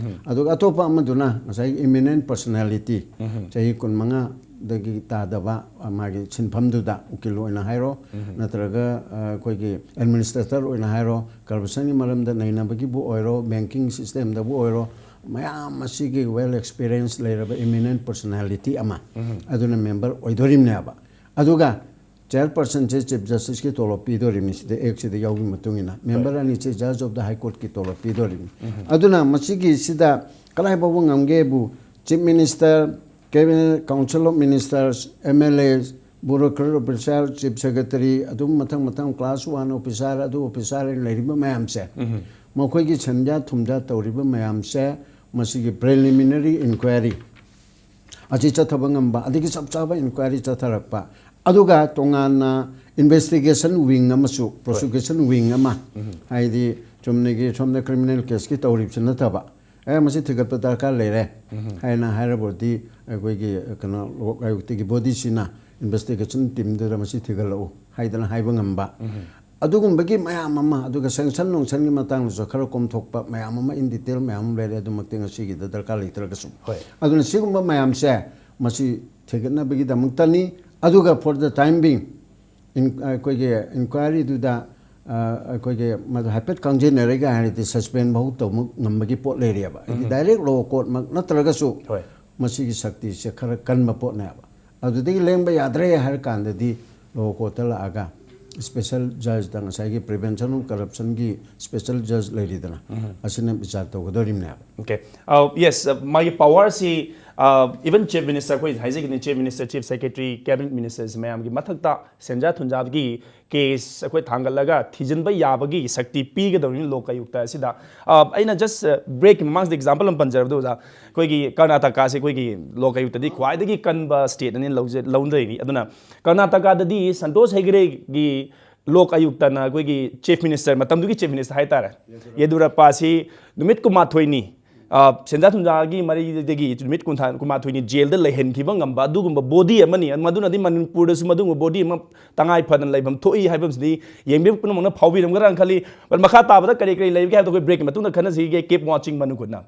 ꯑꯗꯨꯒ ꯑꯇꯣꯞꯄ ꯑꯃꯗꯨꯅ ꯉꯁꯥꯏꯒꯤ ꯏꯃꯤꯅꯦꯟ ꯄꯔꯁꯣꯅꯦꯂꯤꯇꯤ, ꯆꯍꯤ ꯀꯨꯟꯃꯉꯥ ꯗꯒꯤ ꯇꯥꯗꯕ, ꯑ, ꯃꯥꯒꯤ ꯁꯤꯟꯐꯝꯗꯨꯗ ꯎꯀꯤꯜ ꯑꯣꯏꯅ ꯍꯥꯏꯔꯣ, ꯅꯠꯇ꯭ꯔꯒ, ꯑ, ꯑꯩꯈꯣꯏꯒꯤ ꯑꯦꯗꯃꯤꯅꯤꯁꯇ꯭ꯔꯦꯇꯔ ꯑꯣꯏꯅ ꯍꯥꯏꯔꯣ, ꯀꯔꯞꯁꯟꯒꯤ ꯃꯔꯝꯗ ꯅꯩꯅꯕꯒꯤꯕꯨ ꯑꯣꯏꯔꯣ, ꯕꯦꯡꯀꯤꯡ ꯁꯤꯁꯇꯦꯝꯗꯕꯨ ꯑꯣꯏꯔꯣ, ꯃꯌꯥꯝ ꯑꯁꯤꯒꯤ ꯋꯦꯜ ꯑꯦꯛꯁꯄꯤꯔꯤꯌꯦꯟꯁ ꯂꯩꯔꯕ ꯏꯃꯤꯅꯦꯟ ꯄꯔꯁꯣꯅꯦꯂꯤꯇꯤ ꯑꯃ, ꯑꯗꯨꯅ ꯃꯦꯝꯕꯔ ꯑꯣꯏꯗꯣꯔꯤꯕꯅꯦꯕ꯫ ꯑꯗꯨꯒ ꯆꯤꯌꯔꯄꯔꯁꯟꯁꯦ ꯆꯤꯐ ꯖꯁꯇꯤꯁꯀꯤ ꯇꯣꯂꯣꯞ ꯄꯤꯗꯣꯔꯤꯕꯅꯤ, ꯁꯤꯗ ꯑꯦꯛꯁꯤꯗ ꯌꯥꯎꯕꯒꯤ ꯃꯇꯨꯡ ꯏꯟꯅ꯫ ꯃꯦꯝꯕꯔ ꯑꯅꯤꯁꯦ ꯖꯖ ꯑꯣꯐ ꯗ ꯍꯥꯏ ꯀꯣꯔꯠꯀꯤ ꯇꯣꯂꯣꯞ ꯄꯤꯗꯣꯔꯤꯕꯅꯤ꯫ ꯑꯗꯨꯅ ꯃꯁꯤꯒꯤꯁꯤꯗ ꯀꯗꯥꯏ ꯐꯥꯎꯕ ꯉꯝꯒꯦꯕꯨ, chief minister, cabinet, council of ministers, M L A, bureaucrat officer, chief secretary, ꯑꯗꯨꯝ ꯃꯊꯪ ꯃꯊꯪ ꯀ꯭ꯂꯥꯁ ꯋꯥꯟ ꯑꯣꯐꯤꯁꯥꯔ, ꯑꯗꯨ ꯑꯣꯐꯤꯁꯥꯔ ꯂꯩꯔꯤꯕ ꯃꯌꯥꯝꯁꯦ, ꯃꯈꯣꯏꯒꯤ ꯁꯦꯟꯖꯥ ꯊꯨꯝꯖꯥ ꯇꯧꯔꯤꯕ ꯃꯌꯥꯝꯁꯦ, ꯃꯁꯤꯒꯤ ꯄ꯭ꯔꯤꯂꯤꯃꯤꯅꯔꯤ ꯏꯟꯀ꯭ꯋꯥꯏꯔꯤ ꯑꯁꯤ ꯆꯠꯊꯕ ꯉꯝꯕ, ꯑꯗꯒꯤ ꯆꯞ ꯆꯥꯕ ꯏꯟꯀ꯭ꯋꯥꯏꯔꯤ ꯆꯠꯊꯔꯛꯄ, ꯑꯗꯨꯒ ꯇꯣꯉꯥꯟꯅ ꯏꯟꯚꯦꯁꯇꯤꯒꯦꯁꯟ ꯋꯤꯡ ꯑꯃꯁꯨ, ꯄ꯭ꯔꯣꯁꯤꯀ꯭ꯌꯨꯁꯟ ꯋꯤꯡ ꯑꯃ, ꯍꯥꯏꯗꯤ ꯆꯨꯝꯅꯒꯤ ꯁꯣꯝꯗ ꯀ꯭ꯔꯤꯃꯤꯅꯦꯜ ꯀꯦꯁꯀꯤ ꯇꯧꯔꯤꯕꯁꯤ ꯅꯠꯇꯕ, ꯑꯦ, ꯃꯁꯤ ꯊꯤꯒꯠꯄ ꯗꯔꯀꯥꯔ ꯂꯩꯔꯦ ꯍꯥꯏꯅ ꯍꯥꯏꯔꯕꯗꯤ, ꯑꯩꯈꯣꯏꯒꯤ ꯀꯩꯅꯣ, ꯂꯣꯛ ꯑꯌꯨꯛꯇꯒꯤ ꯕꯣꯗꯤꯁꯤꯅ ꯏꯟꯚꯦꯁꯇꯤꯒꯦꯁꯟ ꯇꯤꯝꯗꯨꯗ ꯃꯁꯤ ꯊꯤꯒꯠꯂꯛꯎ ꯍꯥꯏꯗꯅ ꯍꯥꯏꯕ ꯉꯝꯕ, ꯑꯗꯨꯒꯨꯝꯕꯒꯤ ꯃꯌꯥꯝ ꯑꯃ, ꯑꯗꯨꯒ ꯁꯦꯡꯁꯟ ꯅꯨꯡꯁꯟꯒꯤ ꯃꯇꯥꯡꯗꯁꯨ ꯈꯔ ꯀꯣꯝꯊꯣꯛꯄ ꯃꯌꯥꯝ ꯑꯃ, ꯏꯟ ꯗꯤꯇꯦꯜ ꯃꯌꯥꯝ ꯑꯃ ꯂꯩꯔꯦ, ꯑꯗꯨꯃꯛꯇꯤ ꯉꯁꯤꯒꯤꯗ ꯗꯔꯀꯥꯔ ꯂꯩꯇ꯭ꯔꯒꯁꯨ꯫ ꯍꯣꯏ꯫ ꯑꯗꯨꯅ ꯁꯤꯒꯨꯝꯕ ꯃꯌꯥꯝꯁꯦ ꯃꯁꯤ ꯊꯤꯒꯠꯅꯕꯒꯤꯗꯃꯛꯇꯅꯤ꯫ ꯑꯗꯨꯒ for the time being, in-, ꯑꯩꯈꯣꯏꯒꯤ ꯏꯟꯀ꯭ꯋꯥꯏꯔꯤꯗꯨꯗ, ꯑ, ꯑꯩꯈꯣꯏꯒꯤ ꯃꯗꯨ ꯍꯥꯏꯐꯦꯠ ꯀꯪꯖꯤꯟꯅꯔꯒ ꯍꯥꯏꯔꯗꯤ ꯁꯁꯄꯦꯟ ꯐꯥꯎ ꯇꯧꯕ ꯉꯝꯕꯒꯤ ꯄꯣꯠ ꯂꯩꯔꯤꯑꯕ꯫ ꯍꯥꯏꯗꯤ ꯗꯥꯏꯔꯦꯛ ꯂꯣ ꯀꯣꯔꯠꯃꯛ ꯅꯠꯇ꯭ꯔꯒꯁꯨ ꯍꯣꯏ꯫ ꯃꯁꯤꯒꯤ ꯁꯛꯇꯤꯁꯦ ꯈꯔ ꯀꯟꯕ ꯄꯣꯠꯅꯦꯕ꯫ ꯑꯗꯨꯗꯒꯤ ꯂꯦꯡꯕ ꯌꯥꯗ꯭ꯔꯦ ꯍꯥꯏꯔ ꯀꯥꯟꯗꯗꯤ ꯂꯣ ꯀꯣꯔꯠꯇ ꯂꯥꯛꯑꯒ ꯁ꯭ꯄꯦꯁꯦꯜ ꯖꯖꯇ, ꯉꯁꯥꯏꯒꯤ ꯄ꯭ꯔꯤꯚꯦꯟꯁꯟ ꯑꯣꯐ ꯀꯔꯞꯁꯟꯒꯤ ꯁ꯭ꯄꯦꯁꯦꯜ ꯖꯖ ꯂꯩꯔꯤꯗꯅ, ꯑꯁꯤꯅ ꯕꯤꯆꯥꯔ ꯇꯧꯒꯗꯧꯔꯤꯕꯅꯦꯕ꯫ Okay. Uh, yes, uh, ꯃꯥꯒꯤ ꯄꯋꯥꯔꯁꯤ, uh, even chief minister, ꯑꯩꯈꯣꯏ ꯍꯥꯏꯖꯈꯤꯕꯅꯤ, chief minister, chief secretary, cabinet ministers ꯃꯌꯥꯝꯒꯤ ꯃꯊꯛꯇ ꯁꯦꯟꯖꯥ ꯊꯨꯝꯖꯥꯒꯤ ꯀꯦꯁ ꯑꯩꯈꯣꯏ ꯊꯥꯡꯒꯠꯂꯒ ꯊꯤꯖꯤꯟꯕ ꯌꯥꯕꯒꯤ ꯁꯛꯇꯤ ꯄꯤꯒꯗꯧꯔꯤꯅꯤ ꯂꯣꯛ ꯑꯌꯨꯛꯇ ꯑꯁꯤꯗ꯫ ꯑ, ꯑꯩꯅ just, ꯑ, ꯕ꯭ꯔꯦꯛꯀꯤ ꯃꯃꯥꯡꯁꯤꯗ ꯑꯦꯛꯖꯥꯝꯄꯜ ꯑꯃ ꯄꯟꯖꯔꯕꯗ ꯑꯣꯖꯥ, ꯑꯩꯈꯣꯏꯒꯤ ꯀꯔꯅꯥꯇꯀꯥꯁꯦ ꯑꯩꯈꯣꯏꯒꯤ ꯂꯣꯛ ꯑꯌꯨꯛꯇꯗꯤ ꯈ꯭ꯋꯥꯏꯗꯒꯤ ꯀꯟꯕ ꯁ꯭ꯇꯦꯠ ꯑꯅꯤ ꯂꯧꯖ-, ꯂꯧꯅꯔꯤꯅꯤ꯫ ꯑꯗꯨꯅ ꯀꯔꯅꯥꯇꯀꯥꯗꯗꯤ ꯁꯟꯇꯣꯁ ꯍꯦꯒ꯭ꯔꯦꯒꯤ ꯂꯣꯛ ꯑꯌꯨꯛꯇꯅ ꯑꯩꯈꯣꯏꯒꯤ ꯆꯤꯐ ꯃꯤꯅꯤꯁꯇꯔ, ꯃꯇꯝꯗꯨꯒꯤ ꯆꯤꯐ ꯃꯤꯅꯤꯁꯇꯔ ꯍꯥꯏꯇꯥꯔꯦ, ꯌꯦꯗꯨꯔꯞꯄꯥꯁꯤ ꯅꯨꯃꯤꯠ ꯀꯨꯟꯃꯥꯊꯣꯏꯅꯤ, ꯑ, ꯁꯦꯟꯖꯥ ꯊꯨꯝꯖꯥꯒꯤ ꯃꯔꯤꯗꯒꯤ ꯅꯨꯃꯤꯠ ꯀꯨꯟꯊ꯭ꯔꯥ, ꯀꯨꯟꯃꯥꯊꯣꯏꯅꯤ ꯖꯦꯜꯗ ꯂꯩꯍꯟꯈꯤꯕ ꯉꯝꯕ ꯑꯗꯨꯒꯨꯝꯕ ꯕꯣꯗꯤ ꯑꯃꯅꯤ꯫ ꯃꯗꯨꯅꯗꯤ ꯃꯅꯤꯄꯨꯔꯗꯁꯨ ꯃꯗꯨꯒꯨꯝꯕ ꯕꯣꯗꯤ ꯑꯃ ꯇꯉꯥꯏ ꯐꯗꯅ ꯂꯩꯐꯝ ꯊꯣꯛꯏ ꯍꯥꯏꯕꯁꯤꯗꯤ ꯌꯦꯡꯕꯤꯕ ꯄꯨꯝꯅꯃꯛꯅ ꯐꯥꯎꯕꯤꯔꯝꯒꯗ꯭ꯔꯥꯅ ꯈꯜꯂꯤ꯫ But ꯃꯈꯥ ꯇꯥꯕꯗ ꯀꯔꯤ ꯀꯔꯤ ꯂꯩꯕꯒꯦ ꯍꯥꯏꯕꯗꯣ ꯑꯩꯈꯣꯏ ꯕ꯭ꯔꯦꯛꯀꯤ ꯃꯇꯨꯡꯗ ꯈꯟꯅꯁꯤꯒꯦ꯫ Keep watching ꯃꯅꯨꯒꯨꯠꯅ꯫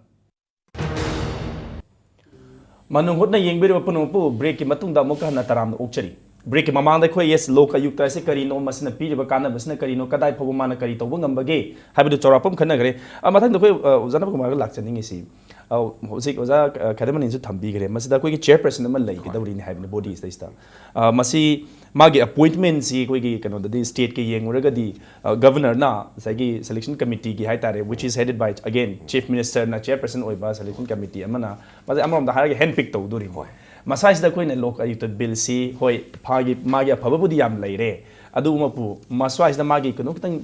ꯃꯅꯨꯡ ꯍꯨꯠꯅ ꯌꯦꯡꯕꯤꯔꯤꯕ ꯄꯨꯝꯅꯃꯛꯄꯨ ꯕ꯭ꯔꯦꯛꯀꯤ ꯃꯇꯨꯡꯗ ꯑꯃꯨꯛꯀ ꯍꯟꯅ ꯇꯔꯥꯝꯅ ꯑꯣꯛꯆꯔꯤ꯫ ꯕ꯭ꯔꯦꯛꯀꯤ ꯃꯃꯥꯡꯗ ꯑꯩꯈꯣꯏ ꯌꯦꯁ ꯂꯣꯛ ꯑꯌꯨꯛꯇ ꯑꯁꯤ ꯀꯔꯤꯅꯣ, ꯃꯁꯤꯅ ꯄꯤꯔꯤꯕ ꯀꯥꯟꯅꯕꯁꯤꯅ ꯀꯔꯤꯅꯣ, ꯀꯗꯥꯏ ꯐꯥꯎꯕ ꯃꯥꯅ ꯀꯔꯤ ꯇꯧꯕ ꯉꯝꯕꯒꯦ ꯍꯥꯏꯕꯗꯨ ꯆꯥꯎꯔꯥꯛꯄ ꯑꯃ ꯈꯟꯅꯈ꯭ꯔꯦ꯫ ꯑ, ꯃꯊꯪꯗ ꯑꯩꯈꯣꯏ, ꯑ, ꯑꯣꯖꯥ ꯅꯕꯀꯨꯃꯥꯔꯒ ꯂꯥꯛꯆꯅꯤꯡꯉꯤꯁꯤ, ꯑ, ꯍꯧꯖꯤꯛ ꯑꯣꯖꯥ, ꯑ, ꯈꯦꯗꯃꯅꯤꯅꯁꯨ ꯊꯝꯕꯤꯈ꯭ꯔꯦ, ꯃꯁꯤꯗ ꯑꯩꯈꯣꯏꯒꯤ ꯆꯤꯌꯔꯄꯔꯁꯟ ꯑꯃ ꯂꯩꯒꯗꯧꯔꯤꯅꯤ ꯍꯥꯏꯕꯅꯤ ꯕꯣꯗꯤ ꯁꯤꯗꯩꯁꯤꯗ꯫ ꯑ, ꯃꯁꯤ ꯃꯥꯒꯤ ꯑꯦꯄꯣꯏꯟꯠꯃꯦꯟꯁꯤ ꯑꯩꯈꯣꯏꯒꯤ ꯀꯩꯅꯣꯗꯗꯤ ꯁ꯭ꯇꯦꯠꯀꯤ ꯌꯦꯡꯉꯨꯔꯒꯗꯤ, ꯑ, ꯒꯕꯔꯅꯔꯅ ꯉꯁꯥꯏꯒꯤ ꯁꯦꯂꯦꯛꯁꯟ ꯀꯃꯤꯇꯤꯒꯤ ꯍꯥꯏꯇꯥꯔꯦ, which is headed by again Chief Ministerꯅ ꯆꯤꯌꯔꯄꯔꯁꯟ ꯑꯣꯏꯕ ꯁꯦꯂꯦꯛꯁꯟ ꯀꯃꯤꯇꯤ ꯑꯃꯅ ꯃꯥꯁꯦ ꯑꯃꯔꯣꯝꯗ ꯍꯥꯏꯔꯒ ꯍꯦꯟ ꯄꯤꯛ ꯇꯧꯗꯣꯔꯤꯅꯤ꯫ ꯍꯣꯏ꯫ ꯃꯁꯥꯁꯤꯗ ꯑꯩꯈꯣꯏꯅ ꯂꯣꯛ ꯑꯌꯨꯛꯇ ꯕꯤꯜꯁꯤ, ꯍꯣꯏ, ꯐꯥꯒꯤ, ꯃꯥꯒꯤ ꯑꯐꯕꯕꯨꯗꯤ ꯌꯥꯝ ꯂꯩꯔꯦ, ꯑꯗꯨꯃꯛꯄꯨ ꯃꯁ꯭ꯋꯥꯏꯁꯤꯗ ꯃꯥꯒꯤ ꯀꯩꯅꯣ ꯈꯤꯇꯪ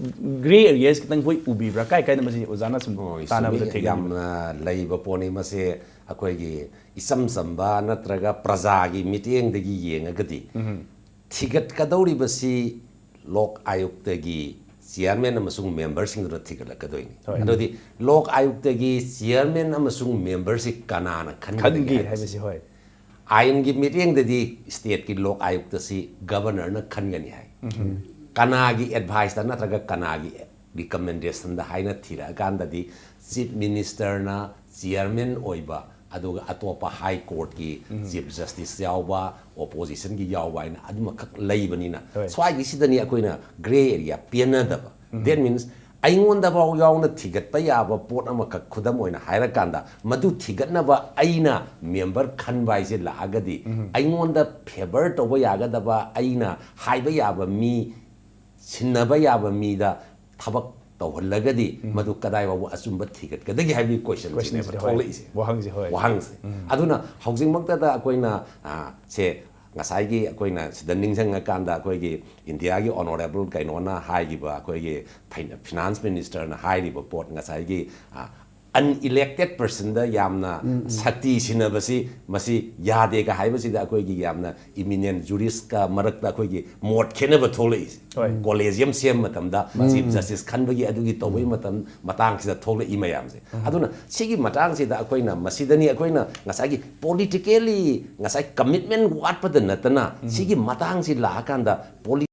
ꯒ꯭ꯔꯦ ꯑꯦꯔꯤꯌꯥꯁ ꯈꯤꯇꯪ ꯑꯩꯈꯣꯏ ꯎꯕꯤꯕ꯭ꯔꯥ? ꯀꯥꯏ ꯀꯥꯏꯗ ꯃꯁꯤ ꯑꯣꯖꯥꯅ ꯁꯨꯝ ꯍꯣꯏ, ꯇꯥꯟꯅꯕꯗ ꯆꯨꯝꯃꯤ꯫ ꯊꯦꯡꯅꯕꯤꯕ꯭ꯔꯥ? ꯌꯥꯝꯅ ꯂꯩꯕ ꯄꯣꯠꯅꯤ꯫ ꯃꯁꯦ ꯑꯩꯈꯣꯏꯒꯤ ꯏꯆꯝ ꯆꯝꯕ ꯅꯠꯇ꯭ꯔꯒ ꯄ꯭ꯔꯖꯥꯒꯤ ꯃꯤꯠꯌꯦꯡꯗꯒꯤ ꯌꯦꯡꯉꯒꯗꯤ ꯎꯝ꯫ ꯊꯤꯒꯠꯀꯗꯧꯔꯤꯕꯁꯤ ꯂꯣꯛ ꯑꯥꯌꯨꯛꯇꯒꯤ ꯆꯤꯌꯔꯃꯦꯟ ꯑꯃꯁꯨꯡ ꯃꯦꯝꯕꯔꯁꯤꯡꯗꯨꯅ ꯊꯤꯒꯠꯂꯛꯀꯗꯣꯏꯅꯤ꯫ ꯍꯣꯏ꯫ ꯑꯗꯨꯗꯤ ꯂꯣꯛ ꯑꯥꯌꯨꯛꯇꯒꯤ ꯆꯤꯌꯔꯃꯦꯟ ꯑꯃꯁꯨꯡ ꯃꯦꯝꯕꯔꯁꯤ ꯀꯅꯥꯅ ꯈꯟꯒꯅꯤ ꯈꯟꯒꯦ ꯍꯥꯏꯕꯁꯤ? ꯍꯥꯏꯕꯁꯤ, ꯍꯣꯏ꯫ ꯑꯥꯏꯟꯒꯤ ꯃꯤꯠꯌꯦꯡꯗꯗꯤ ꯁ꯭ꯇꯦꯠꯀꯤ ꯂꯣꯛ ꯑꯥꯌꯨꯛꯇꯁꯤ ꯒꯕꯔꯅꯔꯅ ꯈꯟꯒꯅꯤ ꯍꯥꯏ꯫ ꯎꯝ꯫ ꯀꯅꯥꯒꯤ ꯑꯦꯗꯚꯥꯏꯁꯇ ꯅꯠꯇ꯭ꯔꯒ ꯀꯅꯥꯒꯤ ꯔꯤꯀꯃꯦꯟꯗꯦꯁꯟꯗ ꯍꯥꯏꯅ ꯊꯤꯔꯛꯑꯀꯥꯟꯗꯗꯤ ꯆꯤꯐ ꯃꯤꯅꯤꯁꯇꯔꯅ ꯆꯤꯌꯔꯃꯦꯟ ꯑꯣꯏꯕ, ꯑꯗꯨꯒ ꯑꯇꯣꯞꯄ ꯍꯥꯏ ꯀꯣꯔꯠꯀꯤ ꯎꯝ꯫ ꯆꯤꯐ ꯖꯁꯇꯤꯁ ꯌꯥꯎꯕ, ꯑꯣꯄꯣꯖꯤꯁꯟꯒꯤ ꯌꯥꯎꯕ ꯍꯥꯏꯅ ꯑꯗꯨꯃꯈꯛ ꯂꯩꯕꯅꯤꯅ ꯍꯣꯏ꯫ ꯁ꯭ꯋꯥꯏꯒꯤꯁꯤꯗꯅꯤ ꯑꯩꯈꯣꯏꯅ ꯒ꯭ꯔꯦ ꯑꯦꯔꯤꯌꯥ ꯄꯦꯟꯅꯗꯕ꯫ ꯎꯝ꯫ That means ꯑꯩꯉꯣꯟꯗꯐꯥꯎ ꯌꯥꯎꯅ ꯊꯤꯒꯠꯄ ꯌꯥꯕ ꯄꯣꯠ ꯑꯃꯈꯛ ꯈꯨꯗꯝ ꯑꯣꯏꯅ ꯍꯥꯏꯔꯀꯥꯟꯗ ꯃꯗꯨ ꯊꯤꯒꯠꯅꯕ ꯑꯩꯅ ꯃꯦꯝꯕꯔ ꯈꯟꯕ ꯍꯥꯏꯁꯦ ꯂꯥꯛꯑꯒꯗꯤ ꯎꯝ꯫ ꯑꯩꯉꯣꯟꯗ ꯐꯦꯚꯔ ꯇꯧꯕ ꯌꯥꯒꯗꯕ, ꯑꯩꯅ ꯍꯥꯏꯕ ꯌꯥꯕ ꯃꯤ, ꯁꯤꯟꯅꯕ ꯌꯥꯕ ꯃꯤꯗ ꯊꯕꯛ ꯇꯧꯍꯜꯂꯒꯗꯤ ꯎꯝ꯫ ꯃꯗꯨ ꯀꯗꯥꯏ ꯐꯥꯎꯕ ꯑꯆꯨꯝꯕ ꯊꯤꯒꯠꯀꯗꯒꯦ ꯍꯥꯏꯕꯒꯤ ꯀꯣꯏꯁꯟꯁꯤꯅꯦꯕ ꯀꯣꯏꯁꯟꯁꯤꯗꯤ ꯍꯣꯏ꯫ ꯊꯣꯛꯂꯛꯏꯁꯦ꯫ ꯋꯥꯍꯪꯁꯦ ꯍꯣꯏ꯫ ꯋꯥꯍꯪꯁꯦ꯫ ꯎꯝ꯫ ꯑꯗꯨꯅ ꯍꯧꯖꯤꯛꯃꯛꯇꯗ ꯑꯩꯈꯣꯏꯅ, ꯑ, ꯁꯦ ꯉꯁꯥꯏꯒꯤ ꯑꯩꯈꯣꯏꯅ ꯁꯤꯗ ꯅꯤꯡꯁꯤꯡꯉꯀꯥꯟꯗ ꯑꯩꯈꯣꯏꯒꯤ ꯏꯟꯗꯤꯌꯥꯒꯤ ꯑꯣꯅꯔꯦꯕꯜ ꯀꯩꯅꯣꯅ ꯍꯥꯏꯈꯤꯕ, ꯑꯩꯈꯣꯏꯒꯤ ꯐꯩ-, ꯐꯤꯅꯥꯟꯁ ꯃꯤꯅꯤꯁꯇꯔꯅ ꯍꯥꯏꯔꯤꯕ ꯄꯣꯠ ꯉꯁꯥꯏꯒꯤ, ꯑ, ꯑꯟꯏꯂꯦꯛꯇꯦꯠ ꯄꯔꯁꯟꯗ ꯌꯥꯝꯅ ꯎꯝ, ꯎꯝ꯫ ꯁꯛꯇꯤ ꯁꯤꯟꯅꯕꯁꯤ ꯃꯁꯤ ꯌꯥꯗꯦꯒ ꯍꯥꯏꯕꯁꯤꯗ ꯑꯩꯈꯣꯏꯒꯤ ꯌꯥꯝꯅ ꯏꯃꯤꯅꯦꯟ ꯖꯨꯔꯤꯁꯀ ꯃꯔꯛꯇ ꯑꯩꯈꯣꯏꯒꯤ ꯃꯣꯠ ꯈꯦꯠꯅꯕ ꯊꯣꯛꯂꯛꯏꯁꯦ꯫ ꯍꯣꯏ꯫ ꯀꯣꯂꯦꯖꯤꯌꯝ ꯁꯦꯝꯕ ꯃꯇꯝꯗ ꯎꯝ, ꯆꯤꯐ ꯎꯝ꯫ ꯖꯁꯇꯤꯁ ꯈꯟꯕꯒꯤ ꯑꯗꯨꯒꯤ ꯇꯧꯕꯒꯤ ꯎꯝ꯫ ꯃꯇꯝ ꯃꯇꯥꯡꯁꯤꯗ ꯊꯣꯛꯂꯛꯏ ꯃꯌꯥꯝꯁꯦ꯫ ꯎꯝ꯫ ꯑꯗꯨꯅ ꯁꯤꯒꯤ ꯃꯇꯥꯡꯁꯤꯗ ꯑꯩꯈꯣꯏꯅ ꯃꯁꯤꯗꯅꯤ ꯑꯩꯈꯣꯏꯅ ꯉꯁꯥꯏꯒꯤ ꯄꯣꯂꯤꯇꯤꯀꯦꯜꯂꯤ ꯉꯁꯥꯏ ꯀꯃꯤꯠꯃꯦꯟ ꯋꯥꯠꯄꯗ ꯅꯠꯇꯅ ꯎꯝ꯫ ꯁꯤꯒꯤ ꯃꯇꯥꯡꯁꯤ ꯂꯥꯛꯑꯀꯥꯟꯗ ꯄꯣꯂꯤ-,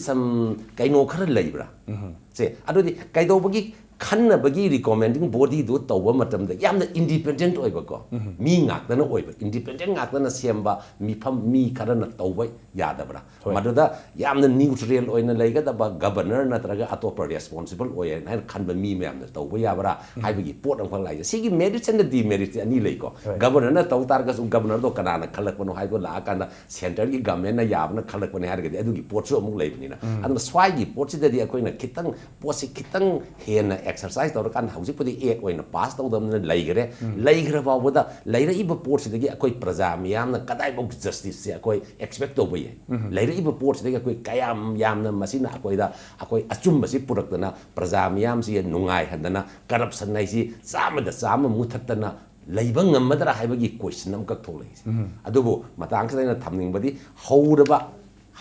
ꯁꯝ ꯀꯩꯅꯣ ꯈꯔ ꯂꯩꯕ꯭ꯔꯥ? ꯎꯝ꯫ ꯁꯦ, ꯑꯗꯨꯗꯤ ꯀꯩꯗꯧꯕꯒꯤ ꯈꯟꯅꯕꯒꯤ recommending bodyꯗꯨ ꯇꯧꯕ ꯃꯇꯝꯗ ꯌꯥꯝꯅ independent ꯑꯣꯏꯕꯀꯣ, ꯃꯤ ꯉꯥꯛꯇꯅ ꯑꯣꯏꯕ, independent ꯉꯥꯛꯇꯅ ꯁꯦꯝꯕ ꯃꯤꯐꯝ, ꯃꯤ ꯈꯔꯅ ꯇꯧꯕ ꯌꯥꯗꯕ꯭ꯔꯥ? ꯍꯣꯏ꯫ ꯃꯗꯨꯗ ꯌꯥꯝꯅ neutral ꯑꯣꯏꯅ ꯂꯩꯒꯗꯕ governor ꯅꯠꯇ꯭ꯔꯒ ꯑꯇꯣꯞꯄ responsible ꯑꯣꯏ ꯍꯥꯏꯅ ꯈꯟꯕ ꯃꯤ ꯃꯌꯥꯝꯅ ꯇꯧꯕ ꯌꯥꯕ꯭ꯔꯥ ꯍꯥꯏꯕꯒꯤ ꯄꯣꯠ ꯑꯃꯈꯛ ꯂꯥꯛꯏꯁꯦ꯫ ꯁꯤꯒꯤ merits and demerits ꯑꯅꯤ ꯂꯩꯀꯣ꯫ ꯍꯣꯏ꯫ Governorꯅ ꯇꯧ ꯇꯥꯔꯒꯁꯨ governorꯗꯣ ꯀꯅꯥꯅ ꯈꯜꯂꯛꯄꯅꯣ ꯍꯥꯏꯕꯗꯣ ꯂꯥꯛꯑꯀꯥꯟꯗ centreꯒꯤ governmentꯅ ꯌꯥꯕꯅ ꯈꯜꯂꯛꯄꯅꯦ ꯍꯥꯏꯔꯒꯗꯤ ꯑꯗꯨꯒꯤ ꯄꯣꯠꯁꯨ ꯑꯃꯨꯛ ꯂꯩꯕꯅꯤꯅ, ꯑꯗꯨꯅ ꯁ꯭ꯋꯥꯏꯒꯤ ꯄꯣꯠꯁꯤꯗꯗꯤ ꯑꯩꯈꯣꯏꯅ ꯈꯤꯇꯪ ꯄꯣꯠꯁꯤ ꯈꯤꯇꯪ ꯍꯦꯟꯅ exercise ꯇꯧꯔꯀꯥꯟꯗ ꯍꯧꯖꯤꯛꯄꯨꯗꯤ act ꯑꯣꯏꯅ pass ꯇꯧꯗꯕꯅꯤꯅ ꯂꯩꯈ꯭ꯔꯦ꯫ ꯂꯩꯈ꯭ꯔ ꯐꯥꯎꯕꯗ ꯂꯩꯔꯛꯏꯕ ꯄꯣꯠꯁꯤꯗꯒꯤ ꯑꯩꯈꯣꯏ ꯄ꯭ꯔꯖꯥ ꯃꯤꯌꯥꯝꯅ ꯀꯗꯥꯏꯐꯥꯎ justiceꯁꯦ ꯑꯩꯈꯣꯏ expect ꯇꯧꯕ ꯌꯥꯏ? ꯂꯩꯔꯛꯏꯕ ꯄꯣꯠꯁꯤꯗꯒꯤ ꯑꯩꯈꯣꯏ ꯀꯌꯥꯝ ꯌꯥꯝꯅ ꯃꯁꯤꯅ ꯑꯩꯈꯣꯏꯗ ꯑꯩꯈꯣꯏ ꯑꯆꯨꯝꯕꯁꯤ ꯄꯨꯔꯛꯇꯅ ꯄ꯭ꯔꯖꯥ ꯃꯤꯌꯥꯝꯁꯤ ꯅꯨꯡꯉꯥꯏꯍꯟꯗꯅ corruption ꯍꯥꯏꯁꯤ ꯆꯥꯝꯃꯗ ꯆꯥꯝꯃ ꯃꯨꯊꯠꯇꯅ ꯂꯩꯕ ꯉꯝꯃꯗ꯭ꯔꯥ ꯍꯥꯏꯕꯒꯤ question ꯑꯃꯈꯛ ꯊꯣꯛꯂꯛꯏꯁꯦ꯫ ꯑꯗꯨꯕꯨ ꯃꯇꯥꯡꯁꯤꯗ ꯑꯩꯅ ꯊꯝꯅꯤꯡꯕꯗꯤ ꯍꯧꯔꯕ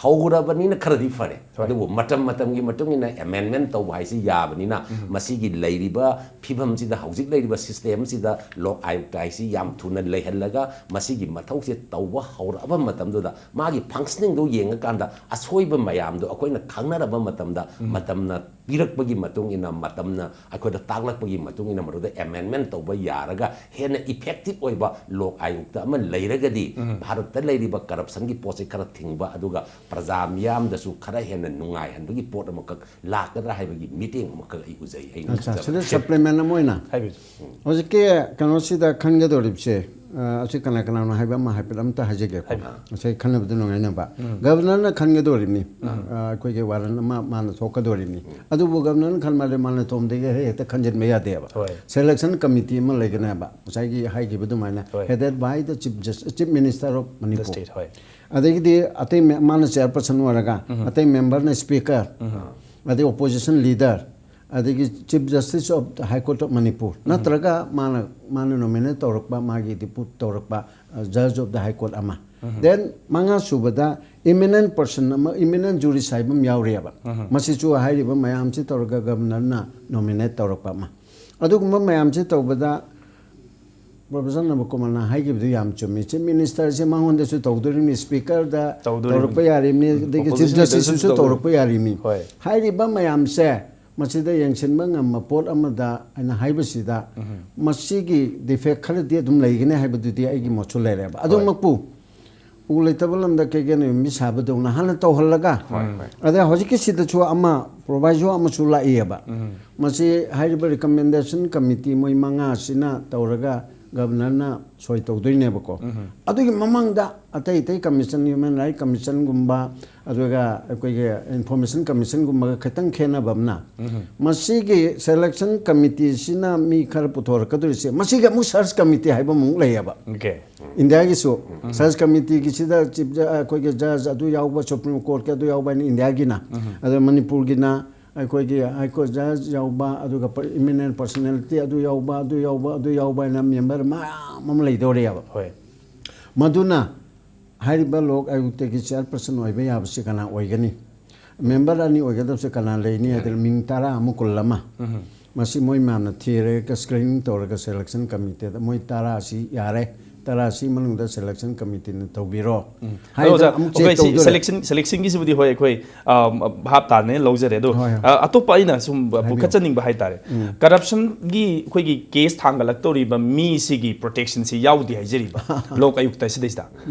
ꯍꯧꯔꯕꯅꯤꯅ ꯈꯔꯗꯤ ꯐꯔꯦ꯫ ꯍꯣꯏ꯫ ꯑꯗꯨꯕꯨ ꯃꯇꯝ ꯃꯇꯝꯒꯤ ꯃꯇꯨꯡ ꯏꯟꯅ amendment ꯇꯧꯕ ꯍꯥꯏꯁꯤ ꯌꯥꯕꯅꯤꯅ ꯃꯁꯤꯒꯤ ꯂꯩꯔꯤꯕ ꯐꯤꯕꯝꯁꯤꯗ, ꯍꯧꯖꯤꯛ ꯂꯩꯔꯤꯕ systemꯁꯤꯗ ꯂꯣꯛ ꯑꯥꯌꯨꯛꯇ ꯍꯥꯏꯁꯤ ꯌꯥꯝ ꯊꯨꯅ ꯂꯩꯍꯜꯂꯒ ꯃꯁꯤꯒꯤ ꯃꯊꯧꯁꯦ ꯇꯧꯕ ꯍꯧꯔꯛꯑꯕ ꯃꯇꯝꯗꯨꯗ ꯃꯥꯒꯤ functioningꯗꯨ ꯌꯦꯡꯉꯀꯥꯟꯗ ꯑꯁꯣꯏꯕ ꯃꯌꯥꯝꯗꯣ ꯑꯩꯈꯣꯏꯅ ꯈꯪꯅꯔꯕ ꯃꯇꯝꯗ ꯃꯇꯝꯅ ꯄꯤꯔꯛꯄꯒꯤ ꯃꯇꯨꯡ ꯏꯟꯅ, ꯃꯇꯝꯅ ꯑꯩꯈꯣꯏꯗ ꯇꯥꯛꯂꯛꯄꯒꯤ ꯃꯇꯨꯡ ꯏꯟꯅ ꯃꯗꯨꯗ amendment ꯇꯧꯕ ꯌꯥꯔꯒ ꯍꯦꯟꯅ effective ꯑꯣꯏꯕ ꯂꯣꯛ ꯑꯥꯌꯨꯛꯇ ꯑꯃ ꯂꯩꯔꯒꯗꯤ ꯚꯥꯔꯠꯇ ꯂꯩꯔꯤꯕ corruptionꯒꯤ ꯄꯣꯠꯁꯦ ꯈꯔ ꯊꯤꯡꯕ, ꯑꯗꯨꯒ ꯄ꯭ꯔꯖꯥ ꯃꯤꯌꯥꯝꯗꯁꯨ ꯈꯔ ꯍꯦꯟꯅ ꯅꯨꯡꯉꯥꯏꯍꯟꯕꯒꯤ ꯄꯣꯠ ꯑꯃꯈꯛ ꯂꯥꯛꯀꯗ꯭ꯔꯥ ꯍꯥꯏꯕꯒꯤ ꯃꯤꯠꯌꯦꯡ ꯑꯃꯈꯛ ꯑꯩ ꯎꯖꯩ꯫ ꯑꯩꯅ ꯑꯠꯆꯥ, ꯈꯟꯖꯕ꯫ ꯁꯤꯗ supplement ꯑꯃ ꯑꯣꯏꯅ ꯍꯥꯏꯕꯤꯌꯨ꯫ ꯍꯧꯖꯤꯛꯀꯤ ꯀꯩꯅꯣꯁꯤꯗ ꯈꯟꯒꯗꯧꯔꯤꯕꯁꯦ, ꯑ, ꯑꯁꯤ ꯀꯅꯥ ꯀꯅꯥꯅꯣ ꯍꯥꯏꯕ ꯑꯃ ꯍꯥꯏꯐꯦꯠ ꯑꯝꯇ ꯍꯥꯏꯖꯒꯦꯀꯣ꯫ ꯍꯥꯏꯕꯤꯌꯨ꯫ ꯉꯁꯥꯏ ꯈꯟꯅꯕꯗ ꯅꯨꯡꯉꯥꯏꯅꯕ꯫ Governorꯅ ꯈꯟꯒꯗꯧꯔꯤꯕꯅꯤ꯫ ꯑ, ꯑꯩꯈꯣꯏꯒꯤ warrant ꯑꯃ ꯃꯥꯅ ꯊꯣꯛꯀꯗꯧꯔꯤꯕꯅꯤ꯫ ꯑꯗꯨꯕꯨ governorꯅ ꯈꯟꯕꯗ ꯃꯥꯅ ꯇꯣꯝꯗꯒꯤ ꯍꯦꯛꯇ ꯈꯟꯖꯤꯟꯕ ꯌꯥꯗꯦꯕ꯫ ꯍꯣꯏ꯫ Selection committee ꯑꯃ ꯂꯩꯒꯅꯦꯕ, ꯉꯁꯥꯏꯒꯤ ꯍꯥꯏꯈꯤꯕ ꯑꯗꯨꯃꯥꯏꯅ, ꯍꯣꯏ꯫ Headed by the Chief Jus-, Chief Minister of Manipur꯫ The state, ꯍꯣꯏ꯫ ꯑꯗꯒꯤꯗꯤ ꯑꯇꯩ ꯃꯦ-, ꯃꯥꯅ chairperson ꯑꯣꯏꯔꯒ, ꯑꯇꯩ memberꯅ speaker, ꯑꯗꯩ opposition leader, ꯑꯗꯒꯤ Chief Justice of the High Court of Manipur, ꯅꯠꯇ꯭ꯔꯒ ꯃꯥꯅ, ꯃꯥꯅ nominate ꯇꯧꯔꯛꯄ, ꯃꯥꯒꯤ depute ꯇꯧꯔꯛꯄ, ꯑ, Judge of the High Court ꯑꯃ꯫ Then ꯃꯉꯥ ꯁꯨꯕꯗ eminent person ꯑꯃ, eminent jurist ꯍꯥꯏꯕ ꯑꯃ ꯌꯥꯎꯔꯤꯑꯕ꯫ ꯃꯁꯤꯁꯨ ꯍꯥꯏꯔꯤꯕ ꯃꯌꯥꯝꯁꯤ ꯇꯧꯔꯒ governorꯅ nominate ꯇꯧꯔꯛꯄ ꯑꯃ꯫ ꯑꯗꯨꯒꯨꯝꯕ ꯃꯌꯥꯝꯁꯤ ꯇꯧꯕꯗ Professor ꯅꯕꯀꯨꯃꯥꯔꯅ ꯍꯥꯏꯈꯤꯕꯗꯨ ꯌꯥꯝ ꯆꯨꯝꯃꯤ꯫ Chief Ministerꯁꯦ ꯃꯉꯣꯟꯗꯁꯨ ꯇꯧꯗꯣꯔꯤꯕꯅꯤ, speakerꯗ ꯇꯧꯗꯣꯔꯤꯕꯅꯤ꯫ ꯇꯧꯔꯛꯄ ꯌꯥꯔꯤꯕꯅꯤ, ꯑꯗꯒꯤ Chief Opposition leaderꯁꯨ Justiceꯁꯨ ꯇꯧꯗꯣꯔꯤꯕꯅꯤ꯫ ꯇꯧꯔꯛꯄ ꯌꯥꯔꯤꯕꯅꯤ꯫ ꯍꯣꯏ꯫ ꯍꯥꯏꯔꯤꯕ ꯃꯌꯥꯝꯁꯦ ꯃꯁꯤꯗ ꯌꯦꯡꯁꯤꯟꯕ ꯉꯝꯕ ꯄꯣꯠ ꯑꯃꯗ ꯑꯩꯅ ꯍꯥꯏꯕꯁꯤꯗ, ꯃꯁꯤꯒꯤ ꯗꯤꯐꯦꯛ ꯈꯔꯗꯤ ꯑꯗꯨꯝ ꯂꯩꯒꯅꯤ ꯍꯥꯏꯕꯗꯨꯗꯤ ꯑꯩꯒꯤ ꯃꯣꯠꯁꯨ ꯂꯩꯔꯦꯕ꯫ ꯑꯗꯨꯃꯛꯄꯨ ꯎ ꯂꯩꯇꯕ ꯂꯝꯗ ꯀꯩꯒꯦꯟ ꯌꯨꯝꯕꯤ ꯁꯥꯕꯗꯧꯅ ꯍꯥꯟꯅ ꯇꯧꯍꯜꯂꯒ, ꯑꯗ ꯍꯧꯖꯤꯛꯀꯤꯁꯤꯗꯁꯨ ꯑꯃ ꯄ꯭ꯔꯣꯚꯥꯏꯖꯣ ꯑꯃꯁꯨ ꯂꯥꯛꯏꯑꯕ꯫ ꯃꯁꯤ ꯍꯥꯏꯔꯤꯕ ꯔꯤꯀꯃꯦꯟꯗꯦꯁꯟ ꯀꯃꯤꯇꯤ ꯃꯣꯏ ꯃꯉꯥꯁꯤꯅ ꯇꯧꯔꯒ ꯒꯕꯅꯔꯅ ꯁꯣꯏ ꯇꯧꯗꯣꯏꯅꯦꯕꯀꯣ꯫ ꯑꯗꯨꯒꯤ ꯃꯃꯥꯡꯗ ꯑꯇꯩ ꯑꯇꯩ ꯀꯃꯤꯁꯟ, ꯍ꯭ꯌꯨꯃꯦꯟ ꯔꯥꯏꯠ ꯀꯃꯤꯁꯟꯒꯨꯝꯕ, ꯑꯗꯨꯒ ꯑꯩꯈꯣꯏꯒꯤ ꯏꯟꯐꯣꯔꯃꯦꯁꯟ ꯀꯃꯤꯁꯟꯒꯨꯝꯕꯒ ꯈꯤꯇꯪ ꯈꯦꯠꯅꯕ ꯑꯃꯅ, ꯃꯁꯤꯒꯤ ꯁꯦꯂꯦꯛꯁꯟ ꯀꯃꯤꯇꯤꯁꯤꯅ ꯃꯤ ꯈꯔ ꯄꯨꯊꯣꯔꯛꯀꯗꯣꯔꯤꯁꯦ, ꯃꯁꯤꯒꯤ ꯑꯃꯨꯛ ꯁꯔꯆ ꯀꯃꯤꯇꯤ ꯍꯥꯏꯕ ꯑꯃꯨꯛ ꯂꯩꯌꯦꯕ꯫ Okay. ꯏꯟꯗꯤꯌꯥꯒꯤꯁꯨ ꯁꯔꯆ ꯀꯃꯤꯇꯤꯒꯤꯁꯤꯗ ꯆꯤꯞ ꯖ-, ꯑꯩꯈꯣꯏꯒꯤ ꯖꯖ ꯑꯗꯨ ꯌꯥꯎꯕ, ꯁꯨꯄ꯭ꯔꯤꯝ ꯀꯣꯔꯠꯀꯤ ꯑꯗꯨ ꯌꯥꯎꯕ ꯍꯥꯏꯅ ꯏꯟꯗꯤꯌꯥꯒꯤꯅ, ꯑꯗ ꯃꯅꯤꯄꯨꯔꯒꯤꯅ ꯑꯩꯈꯣꯏꯒꯤ ꯍꯥꯏ ꯀꯣꯔꯠ ꯖꯖ ꯌꯥꯎꯕ, ꯑꯗꯨꯒ ꯏꯃꯤꯅꯦꯟ ꯄꯔꯁꯅꯦꯂꯤꯇꯤ ꯑꯗꯨ ꯌꯥꯎꯕ, ꯑꯗꯨ ꯌꯥꯎꯕ, ꯑꯗꯨ ꯌꯥꯎꯕ ꯍꯥꯏꯅ ꯃꯦꯝꯕꯔ ꯃꯌꯥꯝ ꯑꯃ ꯂꯩꯗꯧꯔꯤꯑꯕ꯫ ꯍꯣꯏ꯫ ꯃꯗꯨꯅ ꯍꯥꯏꯔꯤꯕ ꯂꯣꯛ ꯑꯌꯨꯛꯇꯒꯤ ꯆꯤꯌꯔꯄꯔꯁꯟ ꯑꯣꯏꯕ ꯌꯥꯕꯁꯤ ꯀꯅꯥ ꯑꯣꯏꯒꯅꯤ? ꯃꯦꯝꯕꯔ ꯑꯅꯤ ꯑꯣꯏꯒꯗꯕꯁꯦ ꯀꯅꯥ ꯂꯩꯅꯤ ꯍꯥꯏꯗꯅ ꯃꯤꯡ ꯇꯔꯥ ꯑꯃ, ꯀꯨꯟ ꯑꯃ, ꯃꯁꯤ ꯃꯣꯏ ꯃꯌꯥꯝꯅ ꯊꯤꯔꯒ ꯁ꯭ꯀ꯭ꯔꯤꯅꯤꯡ ꯇꯧꯔꯒ ꯁꯦꯂꯦꯛꯁꯟ ꯀꯃꯤꯇꯤꯗ ꯃꯣꯏ ꯇꯔꯥꯁꯤ ꯌꯥꯔꯦ, ꯇꯔꯥꯁꯤ ꯃꯅꯨꯡꯗ ꯁꯦꯂꯦꯛꯁꯟ ꯀꯃꯤꯇꯤꯅ ꯇꯧꯕꯤꯔꯣ ꯑꯗꯣ ꯍꯥꯏꯗꯅ ꯑꯣꯖꯥ, ꯑꯃꯨꯛ ꯑꯣꯖꯥ, ꯆꯦꯛ ꯁꯤ ꯇꯧꯗꯣꯏꯔꯦ꯫ ꯁꯦꯂꯦꯛꯁꯟ ꯁꯦꯂꯦꯛꯁꯟꯒꯤꯁꯤꯕꯨꯗꯤ ꯍꯣꯏ, ꯑꯩꯈꯣꯏ ꯑ, ꯚꯥꯞ ꯇꯥꯅ ꯂꯧꯖꯔꯦ꯫ ꯑꯗꯣ ꯍꯣꯏ, ꯍꯣꯏ꯫ ꯑ, ꯑꯇꯣꯞꯄ ꯑꯩꯅ ꯁꯨꯝ ꯍꯥꯏꯕꯤꯌꯨ꯫ ꯄꯨꯈꯠꯆꯅꯤꯡꯕ ꯍꯥꯏꯇꯥꯔꯦ, ꯀꯔꯞꯁꯟꯒꯤ ꯑꯩꯈꯣꯏꯒꯤ ꯀꯦꯁ ꯊꯥꯡꯒꯠꯂꯛꯇꯧꯔꯤꯕ ꯃꯤꯁꯤꯒꯤ ꯄ꯭ꯔꯣꯇꯦꯛꯁꯟꯁꯤ ꯌꯥꯎꯗꯦ ꯍꯥꯏꯖꯔꯤꯕ ꯂꯣꯛ ꯑꯌꯨꯛꯇ ꯁꯤꯗꯩꯁꯤꯗ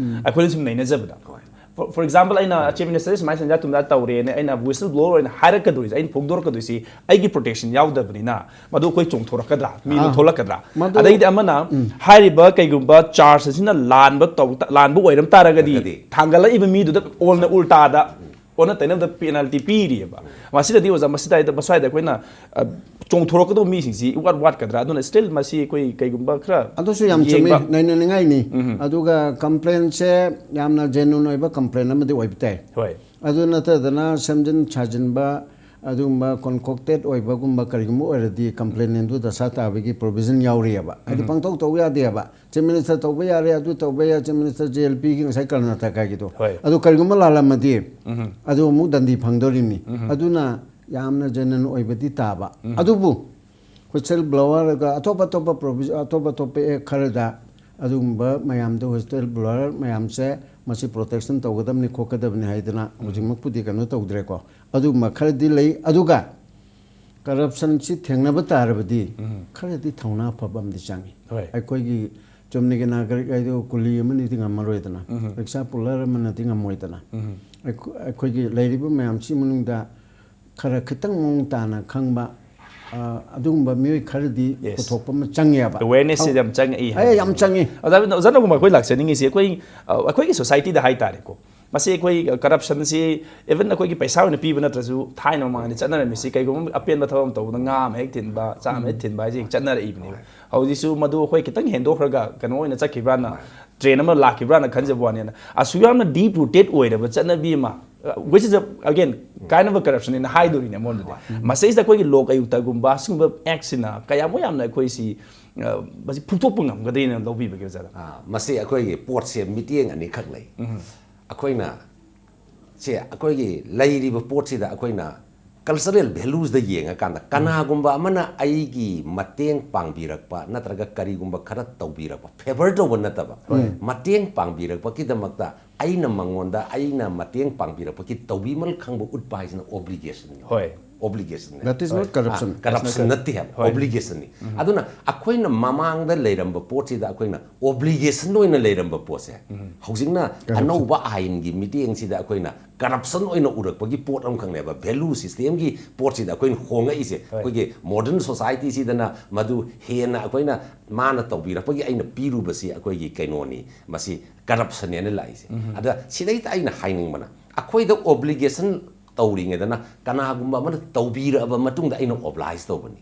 ꯑꯩꯈꯣꯏꯅ ꯁꯨꯝ ꯅꯩꯅꯖꯕꯗ꯫ For, for example, ꯑꯩꯅ ꯆꯤꯐ ꯃꯤꯅꯤꯁꯇꯔ ꯁꯨꯃꯥꯏꯅ ꯁꯦꯟꯖꯥ ꯊꯨꯝꯖꯥ ꯇꯧꯔꯦꯅ ꯑꯩꯅ ꯋꯤꯁꯜ ꯕ꯭ꯂꯣꯋꯔ ꯑꯣꯏꯅ ꯍꯥꯏꯔꯛꯀꯗꯣꯏꯁꯦ, ꯑꯩꯅ ꯐꯣꯡꯗꯣꯔꯛꯀꯗꯣꯏꯁꯤ ꯑꯩꯒꯤ ꯄ꯭ꯔꯣꯇꯦꯛꯁꯟ ꯌꯥꯎꯗꯕꯅꯤꯅ, ꯃꯗꯨ ꯑꯩꯈꯣꯏ ꯆꯣꯡꯊꯣꯔꯛꯀꯗ꯭ꯔꯥ, ꯃꯤꯗꯨ ꯑꯥ, ꯊꯣꯛꯂꯛꯀꯗ꯭ꯔꯥ? ꯃꯗꯨ ꯑꯗꯩꯗꯤ ꯑꯃꯅ ꯍꯥꯏꯔꯤꯕ ꯀꯩꯒꯨꯝꯕ ꯆꯥꯔꯖ ꯑꯁꯤꯅ ꯂꯥꯟꯕ ꯇꯧ-, ꯂꯥꯟꯕ ꯑꯣꯏꯔꯝ ꯇꯥꯔꯒꯗꯤ, ꯇꯥꯔꯒꯗꯤ꯫ ꯊꯥꯡꯒꯠꯂꯛꯏꯕ ꯃꯤꯗꯨꯗ ꯑꯣꯜꯅ ꯎꯜꯇꯥꯗ, ꯑꯣꯟꯅ ꯇꯩꯅꯕꯗ ꯄꯦꯅꯥꯜꯇꯤ ꯄꯤꯔꯤꯑꯕ꯫ ꯃꯁꯤꯗꯗꯤ ꯑꯣꯖꯥ, ꯃꯁꯤꯗ, ꯃꯁ꯭ꯋꯥꯏꯗ ꯑꯩꯈꯣꯏꯅ, ꯑ, ꯆꯣꯡꯊꯣꯔꯛꯀꯗꯧꯕ ꯃꯤꯁꯤꯡꯁꯤ ꯏꯋꯥꯠ ꯋꯥꯠꯀꯗ꯭ꯔꯥ? ꯑꯗꯨꯅ still ꯃꯁꯤ ꯑꯩꯈꯣꯏ ꯀꯩꯒꯨꯝꯕ ꯈꯔ ꯑꯗꯨꯁꯨ ꯌꯥꯝ ꯆꯨꯝꯃꯤ, ꯌꯦꯡꯕ- ꯅꯩꯅꯅꯤꯡꯉꯥꯏꯅꯤ꯫ ꯑꯗꯨꯒ ꯀꯝꯄ꯭ꯂꯦꯟꯁꯦ ꯌꯥꯝꯅ ꯖꯦꯅꯨꯟ ꯑꯣꯏꯕ ꯀꯝꯄ꯭ꯂꯦꯟ ꯑꯃꯗꯤ ꯑꯣꯏꯕ ꯇꯥꯏ꯫ ꯍꯣꯏ꯫ ꯑꯗꯨ ꯅꯠꯇꯗꯅ ꯁꯦꯝꯖꯤꯟ ꯁꯥꯖꯤꯟꯕ, ꯑꯗꯨꯒꯨꯝꯕ ꯀꯣꯟꯀꯣꯛꯇꯦꯠ ꯑꯣꯏꯕꯒꯨꯝꯕ ꯀꯔꯤꯒꯨꯝꯕ ꯑꯣꯏꯔꯗꯤ ꯀꯝꯄ꯭ꯂꯦꯟ ꯑꯗꯨ ꯗꯁꯥ ꯇꯥꯕꯒꯤ ꯄ꯭ꯔꯣꯚꯤꯖꯟ ꯌꯥꯎꯔꯤꯑꯕ꯫ ꯍꯥꯏꯗꯤ ꯄꯪꯇꯧ ꯇꯧꯕ ꯌꯥꯗꯦꯕ꯫ ꯆꯤꯐ ꯃꯤꯅꯤꯁꯇꯔ ꯇꯧꯕ ꯌꯥꯔꯦ, ꯑꯗꯨ ꯇꯧꯕ ꯌꯥꯏ, ꯆꯤꯐ ꯃꯤꯅꯤꯁꯇꯔ ꯖꯦ ꯑꯦꯜ ꯄꯤꯒꯤ ꯉꯁꯥꯏ ꯀꯔꯅꯥꯇꯀꯥꯒꯤꯗꯣ꯫ ꯍꯣꯏ꯫ ꯑꯗꯨ ꯀꯔꯤꯒꯨꯝꯕ ꯂꯥꯜꯂꯝꯃꯗꯤ ꯑꯗꯨ ꯑꯃꯨꯛ ꯗꯟꯗꯤ ꯐꯪꯗꯣꯔꯤꯕꯅꯤ꯫ ꯑꯗꯨꯅ ꯌꯥꯝꯅ ꯖꯦꯅꯨꯟ ꯑꯣꯏꯕꯗꯤ ꯇꯥꯕ꯫ ꯑꯗꯨꯕꯨ ꯋꯤꯁꯜ ꯕ꯭ꯂꯣꯋꯔꯒ ꯑꯇꯣꯞ ꯑꯇꯣꯞꯄ ꯄ꯭ꯔꯣꯚꯤ-, ꯑꯇꯣꯞ ꯑꯇꯣꯞꯄ ꯑꯦꯛ ꯈꯔꯗ ꯑꯗꯨꯒꯨꯝꯕ ꯃꯌꯥꯝꯗꯣ, ꯋꯤꯁꯜ ꯕ꯭ꯂꯣꯋꯔ ꯃꯌꯥꯝꯁꯦ ꯃꯁꯤ ꯄ꯭ꯔꯣꯇꯦꯛꯁꯟ ꯇꯧꯒꯗꯕꯅꯤ ꯈꯣꯠꯀꯗꯕꯅꯤ ꯍꯥꯏꯗꯅ ꯍꯧꯖꯤꯛꯃꯛꯄꯨꯗꯤ ꯀꯩꯅꯣ ꯇꯧꯗ꯭ꯔꯦꯀꯣ꯫ ꯑꯗꯨꯒꯨꯝꯕ ꯈꯔꯗꯤ ꯂꯩ꯫ ꯑꯗꯨꯒ ꯀꯔꯞꯁꯟꯁꯤ ꯊꯦꯡꯅꯕ ꯇꯥꯔꯕꯗꯤ ꯈꯔꯗꯤ ꯊꯧꯅꯥ ꯐꯕ ꯑꯃꯗꯤ ꯆꯪꯉꯤ꯫ ꯍꯣꯏ꯫ ꯑꯩꯈꯣꯏꯒꯤ ꯆꯨꯝꯅꯒꯤ ꯅꯥꯒꯔꯤꯛ ꯍꯥꯏꯗꯣ ꯀꯨꯂꯤ ꯑꯃꯅꯗꯤ ꯉꯝꯃꯔꯣꯏꯗꯅ, ꯔꯤꯛꯁꯥ ꯄꯨꯂꯔ ꯑꯃꯅꯗꯤ ꯉꯝꯃꯣꯏꯗꯅ꯫ ꯑꯩꯈꯣ- ꯑꯩꯈꯣꯏꯒꯤ ꯂꯩꯔꯤꯕ ꯃꯌꯥꯝꯁꯤ ꯃꯅꯨꯡꯗ ꯈꯔ ꯈꯤꯇꯪ ꯃꯑꯣꯡ ꯇꯥꯅ ꯈꯪꯕ, ꯑ, ꯑꯗꯨꯒꯨꯝꯕ ꯃꯤꯑꯣꯏ ꯈꯔꯗꯤ Yes. ꯄꯨꯊꯣꯛꯄ ꯑꯃ ꯆꯪꯉꯦꯕ꯫ Awareness ꯁꯤ ꯌꯥꯝ ꯆꯪꯉꯛꯏ ꯑꯦ, ꯌꯥꯝ ꯆꯪꯉꯤ꯫ ꯑꯣꯖꯥ ꯕꯤꯅꯣ, ꯑꯣꯖꯥ ꯅꯣꯡꯃ ꯑꯩꯈꯣꯏ ꯂꯥꯛꯆꯅꯤꯡꯉꯤꯁꯤ ꯑꯩꯈꯣꯏ, ꯑ, ꯑꯩꯈꯣꯏꯒꯤ ꯁꯣꯁꯥꯏꯇꯤꯗ ꯍꯥꯏꯇꯥꯔꯦꯀꯣ꯫ ꯃꯁꯤ ꯑꯩꯈꯣꯏ, ꯑ, ꯀꯔꯞꯁꯟꯁꯤ ꯏꯚꯟ ꯑꯩꯈꯣꯏꯒꯤ ꯄꯩꯁꯥ ꯑꯣꯏꯅ ꯄꯤꯕ ꯅꯠꯇ꯭ꯔꯁꯨ ꯊꯥꯏꯅ ꯃꯃꯥꯡꯗ ꯆꯠꯅꯔꯝꯃꯤꯁꯤ ꯀꯩꯒꯨꯝꯕ ꯑꯄꯦꯟꯕ ꯊꯕꯛ ꯑꯃ ꯇꯧꯕꯗ ꯉꯥ ꯑꯃ ꯍꯦꯛ ꯊꯤꯟꯕ, ꯆꯥ ꯑꯃ ꯍꯦꯛ ꯊꯤꯟꯕ ꯍꯥꯏꯁꯦ ꯍꯦꯛ ꯆꯠꯅꯔꯛꯏꯕꯅꯦꯕ꯫ ꯍꯧꯖꯤꯛꯁꯨ ꯃꯗꯨ ꯑꯩꯈꯣꯏ ꯈꯤꯇꯪ ꯍꯦꯟꯗꯣꯛꯈ꯭ꯔꯒ ꯀꯩꯅꯣ ꯑꯣꯏꯅ ꯆꯠꯈꯤꯕ꯭ꯔꯥꯅ, ꯇ꯭ꯔꯦꯟ ꯑꯃ ꯂꯥꯛꯈꯤꯕ꯭ꯔꯥꯅ ꯈꯟꯖꯕ ꯋꯥꯅꯦꯅ꯫ ꯑꯁꯨꯛ ꯌꯥꯝꯅ ꯗꯤꯞ ꯔꯨꯇꯦꯠ ꯑꯣꯏꯔꯕ ꯆꯠꯅꯕꯤ ꯑꯃ, which is a, again, kind of a corruption ꯍꯥꯏꯅ ꯍꯥꯏꯗꯣꯔꯤꯅꯦ ꯑꯃꯔꯣꯝꯗꯗꯤ꯫ ꯃꯁꯤꯗꯩꯁꯤꯗ ꯑꯩꯈꯣꯏꯒꯤ ꯂꯣꯛ ꯑꯌꯨꯛꯇꯒꯨꯝꯕ ꯁꯤꯒꯨꯝꯕ ꯑꯦꯛꯁꯤꯅ ꯀꯌꯥꯃꯨꯛ ꯌꯥꯝꯅ ꯑꯩꯈꯣꯏꯁꯤ, ꯑ, ꯃꯁꯤ ꯐꯨꯛꯇꯣꯛꯄ ꯉꯝꯒꯗ꯭ꯔꯤꯅ ꯂꯧꯕꯤꯕꯒꯦ ꯑꯣꯖꯥꯗ? ꯑꯥ, ꯃꯁꯤ ꯑꯩꯈꯣꯏꯒꯤ ꯄꯣꯠꯁꯦ ꯃꯤꯠꯌꯦꯡ ꯑꯅꯤꯈꯛ ꯂꯩ꯫ ꯑꯩꯈꯣꯏꯅ ꯁꯦ ꯑꯩꯈꯣꯏꯒꯤ ꯂꯩꯔꯤꯕ ꯄꯣꯠꯁꯤꯗ ꯑꯩꯈꯣꯏꯅ cultural values ꯗ ꯌꯦꯡꯉꯀꯥꯟꯗ ꯀꯅꯥꯒꯨꯝꯕ ꯑꯃꯅ ꯑꯩꯒꯤ ꯃꯇꯦꯡ ꯄꯥꯡꯕꯤꯔꯛꯄ ꯅꯠꯇ꯭ꯔꯒ ꯀꯔꯤꯒꯨꯝꯕ ꯈꯔ ꯇꯧꯕꯤꯔꯛꯄ, ꯐꯦꯚꯔ ꯇꯧꯕ ꯅꯠꯇꯕ, ꯃꯇꯦꯡ ꯄꯥꯡꯕꯤꯔꯛꯄꯒꯤꯗꯃꯛꯇ ꯑꯩꯅ ꯃꯉꯣꯟꯗ ꯑꯩꯅ ꯃꯇꯦꯡ ꯄꯥꯡꯕꯤꯔꯛꯄꯒꯤ ꯇꯧꯕꯤꯃꯜ ꯈꯪꯕ ꯎꯠꯄ ꯍꯥꯏꯁꯤꯅ obligation꯫ ꯍꯣꯏ꯫ Obligation꯫ That is not corruption. Corruption ꯅꯠꯇꯦ ꯍꯥꯏꯕ, ꯍꯣꯏ꯫ Obligation ꯅꯤ꯫ ꯑꯗꯨꯅ ꯑꯩꯈꯣꯏꯅ ꯃꯃꯥꯡꯗ ꯂꯩꯔꯝꯕ ꯄꯣꯠꯁꯤꯗ ꯑꯩꯈꯣꯏꯅ obligation ꯑꯣꯏꯅ ꯂꯩꯔꯝꯕ ꯄꯣꯠꯁꯦ ꯍꯧꯖꯤꯛꯅ ꯑꯅꯧꯕ ꯑꯥꯏꯟꯒꯤ ꯃꯤꯠꯌꯦꯡꯁꯤꯗ ꯑꯩꯈꯣꯏꯅ corruption ꯑꯣꯏꯅ ꯎꯔꯛꯄꯒꯤ ꯄꯣꯠ ꯑꯃꯈꯛꯅꯦꯕ꯫ Value system ꯒꯤ ꯄꯣꯠꯁꯤꯗ ꯑꯩꯈꯣꯏꯅ ꯍꯣꯡꯉꯛꯏꯁꯦ꯫ ꯑꯩꯈꯣꯏꯒꯤ modern society ꯁꯤꯗꯅ ꯃꯗꯨ ꯍꯦꯟꯅ ꯑꯩꯈꯣꯏꯅ ꯃꯥꯅ ꯇꯧꯕꯤꯔꯛꯄꯒꯤ ꯑꯩꯅ ꯄꯤꯔꯨꯕꯁꯤ ꯑꯩꯈꯣꯏꯒꯤ ꯀꯩꯅꯣꯅꯤ, ꯃꯁꯤ corruption ꯅꯦꯅ ꯂꯥꯛꯏꯁꯦ꯫ ꯑꯗ ꯁꯤꯗꯩꯗ ꯑꯩꯅ ꯍꯥꯏꯅꯤꯡꯕꯅ, ꯑꯩꯈꯣꯏꯗ obligation ꯇꯧꯔꯤꯉꯩꯗꯅ ꯀꯅꯥꯒꯨꯝꯕ ꯑꯃꯅ ꯇꯧꯕꯤꯔꯛꯑꯕ ꯃꯇꯨꯡꯗ ꯑꯩꯅ oblige ꯇꯧꯕꯅꯤ꯫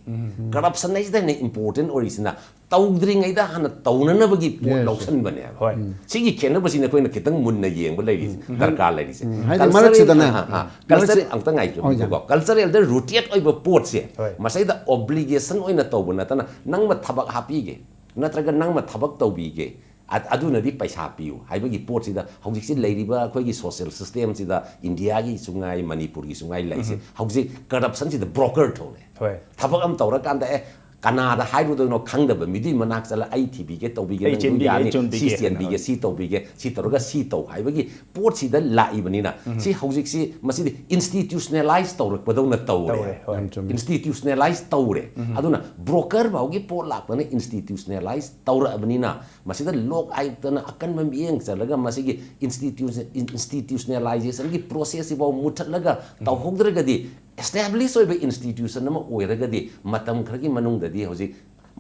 Corruption ꯍꯥꯏꯁꯤꯗ ꯍꯦꯟꯅ important ꯑꯣꯏꯔꯤꯁꯤꯅ ꯇꯧꯗ꯭ꯔꯤꯉꯩꯗ ꯍꯥꯟꯅ ꯇꯧꯅꯅꯕꯒꯤ ꯄꯣꯠ Yes. ꯂꯧꯁꯟꯕꯅꯦꯕ꯫ ꯍꯣꯏ꯫ ꯁꯤꯒꯤ ꯈꯦꯠꯅꯕꯁꯤꯅ ꯑꯩꯈꯣꯏꯅ ꯈꯤꯇꯪ ꯃꯨꯟꯅ ꯌꯦꯡꯕ ꯂꯩꯔꯤꯁꯦ, ꯗꯔꯀꯥꯔ ꯂꯩꯔꯤꯁꯦ꯫ ꯍꯥꯏꯗꯤ Cultural ꯃꯔꯛꯁꯤꯗꯅꯦ, ꯑꯥ, ꯑꯥ, ꯃꯔꯛꯁꯤ- Cultural ꯑꯝꯇ ꯉꯥꯏꯖꯧ꯫ ꯍꯣꯏ, ꯌꯥꯏ꯫ Cultural ꯗ rooted ꯑꯣꯏꯕ ꯄꯣꯠꯁꯦ ꯍꯣꯏ꯫ ꯃꯁꯩꯗ obligation ꯑꯣꯏꯅ ꯇꯧꯕ ꯅꯠꯇꯅ ꯅꯪꯅ ꯊꯕꯛ ꯍꯥꯞꯄꯤꯒꯦ ꯅꯠꯇ꯭ꯔꯒ ꯅꯪꯅ ꯊꯕꯛ ꯇꯧꯕꯤꯒꯦ, ꯑ-, ꯑꯗꯨꯅꯗꯤ ꯄꯩꯁꯥ ꯄꯤꯌꯨ ꯍꯥꯏꯕꯒꯤ ꯄꯣꯠꯁꯤꯗ ꯍꯧꯖꯤꯛꯁꯤ ꯂꯩꯔꯤꯕ ꯑꯩꯈꯣꯏꯒꯤ social system ꯁꯤꯗ, ꯏꯟꯗꯤꯌꯥꯒꯤꯁꯨ ꯉꯥꯏ, ꯃꯅꯤꯄꯨꯔꯒꯤꯁꯨ ꯉꯥꯏ ꯂꯩꯁꯦ, ꯍꯧꯖꯤꯛ corruption ꯁꯤꯗ broker ꯊꯣꯛꯂꯛꯑꯦ꯫ ꯍꯣꯏ꯫ ꯊꯕꯛ ꯑꯃ ꯇꯧꯔꯀꯥꯟꯗ, ꯑꯦ, ꯀꯅꯥꯗ ꯍꯥꯏꯔꯨꯗꯣꯏꯅꯣ ꯈꯪꯗꯕ ꯃꯤꯗꯨꯒꯤ ꯃꯅꯥꯛ ꯆꯠꯂ, "ꯑꯩ ꯊꯤꯕꯤꯒꯦ, ꯇꯧꯕꯤꯒꯦ, ꯑꯩ ꯅꯪ ꯆꯦꯟꯕꯤꯒꯦ, ꯌꯥꯅꯤ, ꯑꯩ ꯆꯣꯟꯕꯤꯒꯦ" ꯁꯤ ꯆꯦꯟꯕꯤꯒꯦ, ꯁꯤ ꯇꯧꯕꯤꯒꯦ, ꯁꯤ ꯇꯧꯔꯒ ꯁꯤ ꯇꯧ" ꯍꯥꯏꯕꯒꯤ ꯄꯣꯠꯁꯤꯗ ꯂꯥꯛꯏꯕꯅꯤꯅ, ꯁꯤ ꯍꯧꯖꯤꯛꯁꯤ ꯃꯁꯤꯗꯤ institutionalize ꯇꯧꯔꯛꯄꯗꯧꯅ ꯇꯧꯔꯦ꯫ ꯇꯧꯔꯦ, ꯍꯣꯏ꯫ ꯌꯥꯝ ꯆꯨꯝꯃꯤ꯫ Institutionalize ꯇꯧꯔꯦ꯫ ꯑꯗꯨꯅ broker ꯐꯥꯎꯒꯤ ꯄꯣꯠ ꯂꯥꯛꯄꯅ institutionalize ꯇꯧꯔꯛꯑꯕꯅꯤꯅ, ꯃꯁꯤꯗ ꯂꯣꯛ ꯑꯥꯌꯨꯛꯇꯅ ꯑꯀꯟꯕ ꯃꯤꯠꯌꯦꯡ ꯆꯜꯂꯒ ꯃꯁꯤꯒꯤ institution, institutionalizationꯒꯤ processꯁꯤꯐꯥꯎ ꯃꯨꯠꯊꯠꯂꯒ ꯇꯧꯍꯧꯗ꯭ꯔꯒꯗꯤ, establish ꯑꯣꯏꯕ institution ꯑꯃ ꯑꯣꯏꯔꯒꯗꯤ, ꯃꯇꯝ ꯈꯔꯒꯤ ꯃꯅꯨꯡꯗꯗꯤ, ꯍꯧꯖꯤꯛ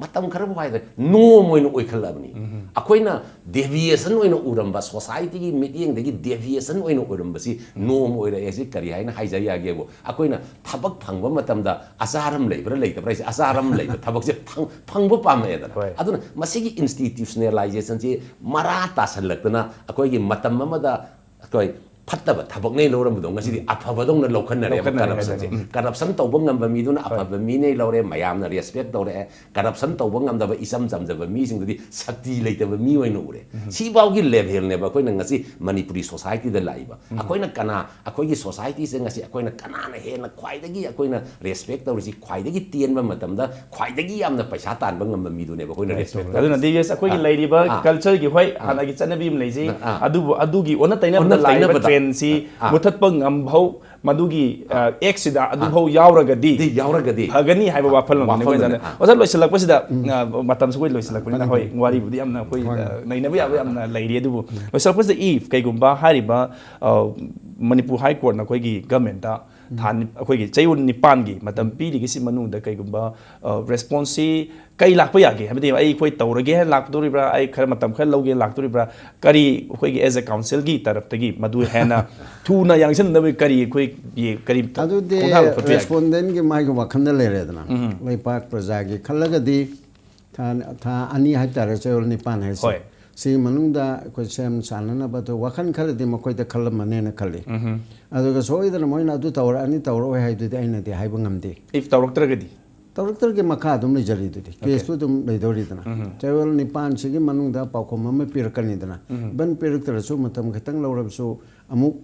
ꯃꯇꯝ ꯈꯔꯕꯨ ꯍꯥꯏꯗ꯭ꯔꯦ, norm ꯑꯣꯏꯅ ꯑꯣꯏꯈꯠꯂꯛꯑꯕꯅꯤ꯫ ꯑꯩꯈꯣꯏꯅ deviation ꯑꯣꯏꯅ ꯎꯔꯝꯕ, societyꯒꯤ ꯃꯤꯠꯌꯦꯡꯗꯒꯤ deviation ꯑꯣꯏꯅ ꯎꯔꯝꯕꯁꯤ norm ꯑꯣꯏꯔꯛꯑꯦ꯫ ꯁꯤ ꯀꯔꯤ ꯍꯥꯏꯅ ꯍꯥꯏꯖ ꯌꯥꯒꯦꯕꯨ, ꯑꯩꯈꯣꯏꯅ ꯊꯕꯛ ꯐꯪꯕ ꯃꯇꯝꯗ ꯑꯆꯥꯔ ꯑꯃ ꯂꯩꯕ꯭ꯔꯥ ꯂꯩꯇꯕ꯭ꯔꯥ ꯍꯥꯏꯁꯦ, ꯑꯆꯥꯔ ꯑꯃ ꯂꯩꯕ ꯊꯕꯛꯁꯦ ꯐꯪ-, ꯐꯪꯕ ꯄꯥꯝꯃꯛꯑꯦꯗꯅ꯫ ꯍꯣꯏ꯫ ꯑꯗꯨꯅ ꯃꯁꯤꯒꯤ institutionalizationꯁꯤ ꯃꯔꯥ ꯇꯥꯁꯜꯂꯛꯇꯅ, ꯑꯩꯈꯣꯏꯒꯤ ꯃꯇꯝ ꯑꯃꯗ ꯑꯩꯈꯣꯏ ꯐꯠꯇꯕ ꯊꯕꯛꯅꯦ ꯂꯧꯔꯝꯕꯗꯣ, ꯉꯁꯤꯗꯤ ꯑꯐꯕꯗꯧꯅ ꯂꯧꯈꯠꯅꯔꯦꯕ꯫ ꯂꯧꯈꯠꯅꯔꯦ Corruptionꯁꯦ꯫ ꯍꯥꯏꯗꯣ꯫ ꯎꯝ꯫ Corruption ꯇꯧꯕ ꯉꯝꯕ ꯃꯤꯗꯨꯅ ꯑꯐꯕ ꯃꯤꯅꯦ ꯂꯧꯔꯦ, ꯃꯌꯥꯝꯅ respect ꯇꯧꯔꯛꯑꯦ꯫ Corruption ꯇꯧꯕ ꯉꯝꯗꯕ ꯏꯆꯝ ꯆꯝꯖꯕ ꯃꯤꯁꯤꯡꯗꯨꯗꯤ ꯁꯛꯇꯤ ꯂꯩꯇꯕ ꯃꯤ ꯑꯣꯏꯅ ꯎꯔꯦ꯫ ꯁꯤꯐꯥꯎꯒꯤ levelꯅꯦꯕ ꯑꯩꯈꯣꯏꯅ ꯉꯁꯤ ꯃꯅꯤꯄꯨꯔꯤ societyꯗ ꯂꯥꯛꯏꯕ꯫ ꯑꯩꯈꯣꯏꯅ ꯀꯅꯥ, ꯑꯩꯈꯣꯏꯒꯤ societyꯁꯦ ꯉꯁꯤ ꯑꯩꯈꯣꯏꯅ ꯀꯅꯥꯅ ꯍꯦꯟꯅ ꯈ꯭ꯋꯥꯏꯗꯒꯤ ꯑꯩꯈꯣꯏꯅ respect ꯇꯧꯔꯤꯁꯤ? ꯈ꯭ꯋꯥꯏꯗꯒꯤ ꯇꯦꯟꯕ ꯃꯇꯝꯗ ꯈ꯭ꯋꯥꯏꯗꯒꯤ ꯌꯥꯝꯅ ꯄꯩꯁꯥ ꯇꯥꯟꯕ ꯉꯝꯕ ꯃꯤꯗꯨꯅꯦꯕ ꯑꯩꯈꯣꯏꯅ respect ꯇꯧꯔꯤꯁꯤ꯫ ꯑꯗꯨꯅ ꯗꯤ ꯕꯤ ꯑꯦꯁ ꯑꯩꯈꯣꯏꯒꯤ ꯑꯥ꯫ ꯂꯩꯔꯤꯕ ꯑꯥ꯫ cultureꯒꯤ, ꯍꯣꯏ, ꯑꯥ꯫ ꯍꯥꯟꯅꯒꯤ ꯆꯠꯅꯕꯤ ꯑꯃ ꯂꯩꯖꯩ, ꯑꯥ꯫ ꯑꯗꯨꯕꯨ ꯑꯗꯨꯒꯤ ꯑꯣꯟꯅ ꯇꯩꯅꯕꯗ ꯑꯣꯟꯅ ꯂꯥꯛꯏꯕ ꯇꯩꯅꯕꯗ꯫ trendꯁꯤ ꯑꯥ꯫ ꯃꯨꯊꯠꯄ ꯉꯝꯍꯧ, ꯃꯗꯨꯒꯤ, ꯑ, actꯁꯤꯗ ꯑꯗꯨꯐꯥꯎ ꯌꯥꯎꯔꯒꯗꯤ ꯗꯤ ꯌꯥꯎꯔꯒꯗꯤ ꯐꯒꯅꯤ ꯍꯥꯏꯕ ꯋꯥꯐꯝꯂꯣꯝꯅꯤ ꯑꯩꯈꯣꯏ ꯋꯥꯐꯝꯗꯨꯅꯤ꯫ ꯆꯠꯅ-, ꯑꯣꯖꯥ, ꯂꯣꯏꯁꯤꯜꯂꯛꯄꯁꯤꯗ, ꯑ, ꯃꯇꯝꯁꯨ ꯑꯩꯈꯣꯏ ꯂꯣꯏꯁꯤꯜꯂꯛꯄꯅꯤꯅ, ꯍꯣꯏ, ꯋꯥꯔꯤꯕꯨꯗꯤ ꯌꯥꯝꯅ ꯑꯩꯈꯣꯏ, ꯍꯣꯏ꯫ ꯑ, ꯅꯩꯅꯕ ꯌꯥꯕ ꯌꯥꯝꯅ ꯂꯩꯔꯤ, ꯑꯗꯨꯕꯨ ꯂꯣꯏꯁꯤꯜꯂꯛꯄꯁꯤꯗ, if ꯀꯩꯒꯨꯝꯕ ꯍꯥꯏꯔꯤꯕ, ꯑ, ꯃꯅꯤꯄꯨꯔ High Courtꯅ ꯑꯩꯈꯣꯏꯒꯤ governmentꯇ ꯊꯥ ꯅꯤ-, ꯑꯩꯈꯣꯏꯒꯤ ꯆꯌꯣꯜ ꯅꯤꯄꯥꯟꯒꯤ ꯃꯇꯝ ꯄꯤꯔꯤꯕꯁꯤ ꯃꯅꯨꯡꯗ ꯀꯩꯒꯨꯝꯕ, ꯑ, responseꯁꯤ ꯀꯩ ꯂꯥꯛꯄ ꯌꯥꯒꯦ? ꯍꯥꯏꯕꯗꯤ ꯑꯩ, ꯑꯩꯈꯣꯏ ꯇꯧꯔꯒꯦ ꯍꯥꯏꯅ ꯂꯥꯛꯇꯣꯔꯤꯕ꯭ꯔꯥ, ꯑꯩ ꯈꯔ ꯃꯇꯝ ꯈꯔ ꯂꯧꯒꯦꯅ ꯂꯥꯛꯇꯣꯔꯤꯕ꯭ꯔꯥ, ꯀꯔꯤ ꯑꯩꯈꯣꯏꯒꯤ as a councilꯒꯤ ꯇꯔꯞꯇꯒꯤ ꯃꯗꯨ ꯍꯦꯟꯅ ꯊꯨꯅ ꯌꯥꯡꯁꯤꯟꯅꯕ ꯀꯔꯤ ꯑꯩꯈꯣꯏꯒꯤ, ꯀꯔꯤ ꯑꯗꯨꯗꯤ ꯈꯣꯡꯊꯥꯡ ꯂꯧꯈꯠꯄ ꯌꯥꯒꯦ? respondentꯀꯤ ꯃꯥꯒꯤ ꯋꯥꯈꯜꯗ ꯂꯩꯔꯦꯗꯅ꯫ ꯂꯩꯄꯥꯛ ꯄ꯭ꯔꯖꯥꯒꯤ ꯈꯜꯂꯒꯗꯤ ꯊꯥ, ꯊꯥ ꯑꯅꯤ ꯍꯥꯏꯇꯥꯔꯦ, ꯆꯌꯣꯜ ꯅꯤꯄꯥꯟ ꯍꯥꯏꯁꯦ꯫ ꯍꯣꯏ꯫ ꯁꯤꯒꯤ ꯃꯅꯨꯡꯗ ꯑꯩꯈꯣꯏ ꯁꯦꯝ ꯁꯥꯅꯅꯕꯗꯣ ꯋꯥꯈꯜ ꯈꯔꯗꯤ ꯃꯈꯣꯏꯗ ꯈꯜꯂꯝꯃꯅꯦꯅ ꯈꯜꯂꯤ꯫ ꯑꯗꯨꯒ ꯁꯣꯏꯗꯅ ꯃꯣꯏꯅ ꯑꯗꯨ ꯇꯧꯔꯛꯑꯅꯤ, ꯇꯧꯔꯛꯑꯣꯏ ꯍꯥꯏꯗꯨꯗꯤ ꯑꯩꯅꯗꯤ ꯍꯥꯏꯕ ꯉꯝꯗꯦ꯫ If ꯇꯧꯔꯛꯇ꯭ꯔꯒꯗꯤ? ꯇꯧꯔꯛꯇ꯭ꯔꯒꯤ ꯃꯈꯥ ꯑꯗꯨꯝ ꯂꯩꯖꯔꯤꯗꯨꯗꯤ, caseꯇꯨ ꯑꯗꯨꯝ ꯂꯩꯗꯧꯔꯤꯗꯅ꯫ ꯆꯌꯣꯜ ꯅꯤꯄꯥꯟꯁꯤꯒꯤ ꯃꯅꯨꯡꯗ ꯄꯥꯎꯈꯨꯝ ꯑꯃ ꯄꯤꯔꯛꯀꯅꯤꯗꯅ꯫ Even ꯄꯤꯔꯛꯇ꯭ꯔꯁꯨ, ꯃꯇꯝ ꯈꯤꯇꯪ ꯂꯧꯔꯕꯁꯨ, ꯑꯃꯨꯛ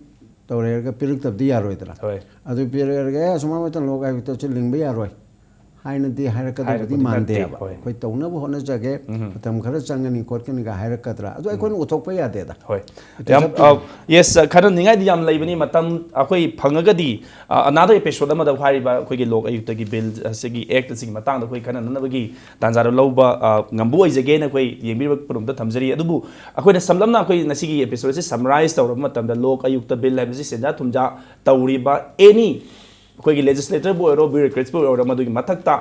ꯇꯧꯔꯦꯔꯒ ꯄꯤꯔꯛꯇꯕꯗꯤ ꯌꯥꯔꯣꯏꯗꯅ꯫ ꯍꯣꯏ꯫ ꯑꯗꯨ ꯄꯤꯔꯛꯑꯔꯒ, "ꯑꯦ, ꯑꯁꯨꯃꯥꯏꯅ ꯃꯇꯝ ꯂꯧ" ꯍꯥꯏꯕꯗꯨꯁꯨ ꯂꯤꯡꯕ ꯌꯥꯔꯣꯏ꯫ ꯑꯥꯏꯟꯅꯗꯤ ꯍꯥꯏꯔꯛꯀꯗꯕꯗꯤ ꯍꯥꯏꯔꯛꯄꯗꯤ ꯅꯠꯇꯦ, ꯃꯥꯟꯗꯦꯕ꯫ ꯍꯣꯏ꯫ ꯑꯩꯈꯣꯏ ꯇꯧꯅꯕ ꯍꯣꯠꯅꯖꯒꯦ, ꯃꯇꯝ ꯈꯔ ꯆꯪꯒꯅꯤ ꯈꯣꯠꯀꯅꯤꯒ ꯍꯥꯏꯔꯛꯀꯗ꯭ꯔꯥ? ꯑꯗꯣ ꯑꯩꯈꯣꯏꯅ ꯎꯠꯊꯣꯛꯄ ꯌꯥꯗꯦꯗ꯫ ꯍꯣꯏ꯫ ꯑꯗꯨ ꯌꯥꯝ ꯆꯠꯇꯣꯏꯅꯤ꯫ ꯌꯦꯁ, ꯈꯟꯅꯅꯤꯡꯉꯥꯏꯗꯤ ꯌꯥꯝ ꯂꯩꯕꯅꯤ꯫ ꯃꯇꯝ ꯑꯩꯈꯣꯏ ꯐꯪꯉꯒꯗꯤ ꯑ, ꯑꯅꯥꯗ ꯑꯦꯄꯤꯁꯣꯗ ꯑꯃꯗ ꯍꯥꯏꯔꯤꯕ ꯑꯩꯈꯣꯏꯒꯤ ꯂꯣꯛ ꯑꯌꯨꯛꯇꯒꯤ ꯕꯤꯜ ꯑꯁꯤꯒꯤ ꯑꯦꯛ ꯑꯁꯤꯒꯤ ꯃꯇꯥꯡꯗ ꯑꯩꯈꯣꯏ ꯈꯟꯅꯅꯕꯒꯤ ꯇꯥꯟꯖꯥꯗꯨ ꯂꯧꯕ ꯑ, ꯉꯝꯕ ꯑꯣꯏꯖꯒꯦꯅ ꯑꯩꯈꯣꯏ ꯌꯦꯡꯕꯤꯔꯤꯕ ꯄꯨꯝꯅꯃꯛꯇ ꯊꯝꯖꯔꯤ꯫ ꯑꯗꯨꯕꯨ ꯑꯩꯈꯣꯏꯅ ꯁꯝꯂꯞꯅ ꯑꯩꯈꯣꯏ ꯉꯁꯤꯒꯤ ꯑꯦꯄꯤꯁꯣꯗ ꯑꯁꯤ ꯁꯝꯃꯔꯥꯏꯁ ꯇꯧꯔꯕ ꯃꯇꯝꯗ ꯂꯣꯛ ꯑꯌꯨꯛꯇ ꯕꯤꯜ ꯍꯥꯏꯕꯁꯤ ꯁꯦꯟꯖꯥ ꯊꯨꯝꯖꯥ ꯇꯧꯔꯤꯕ ꯑꯦꯅꯤ ꯑꯩꯈꯣꯏꯒꯤ ꯂꯦꯖꯤꯁꯂꯦꯇꯔꯕꯨ ꯑꯣꯏꯔꯣ, ꯕ꯭ꯌꯨꯔꯣꯀ꯭ꯔꯦꯠꯁꯄꯨ ꯑꯣꯏꯔꯣ, ꯃꯗꯨꯒꯤ ꯃꯊꯛꯇ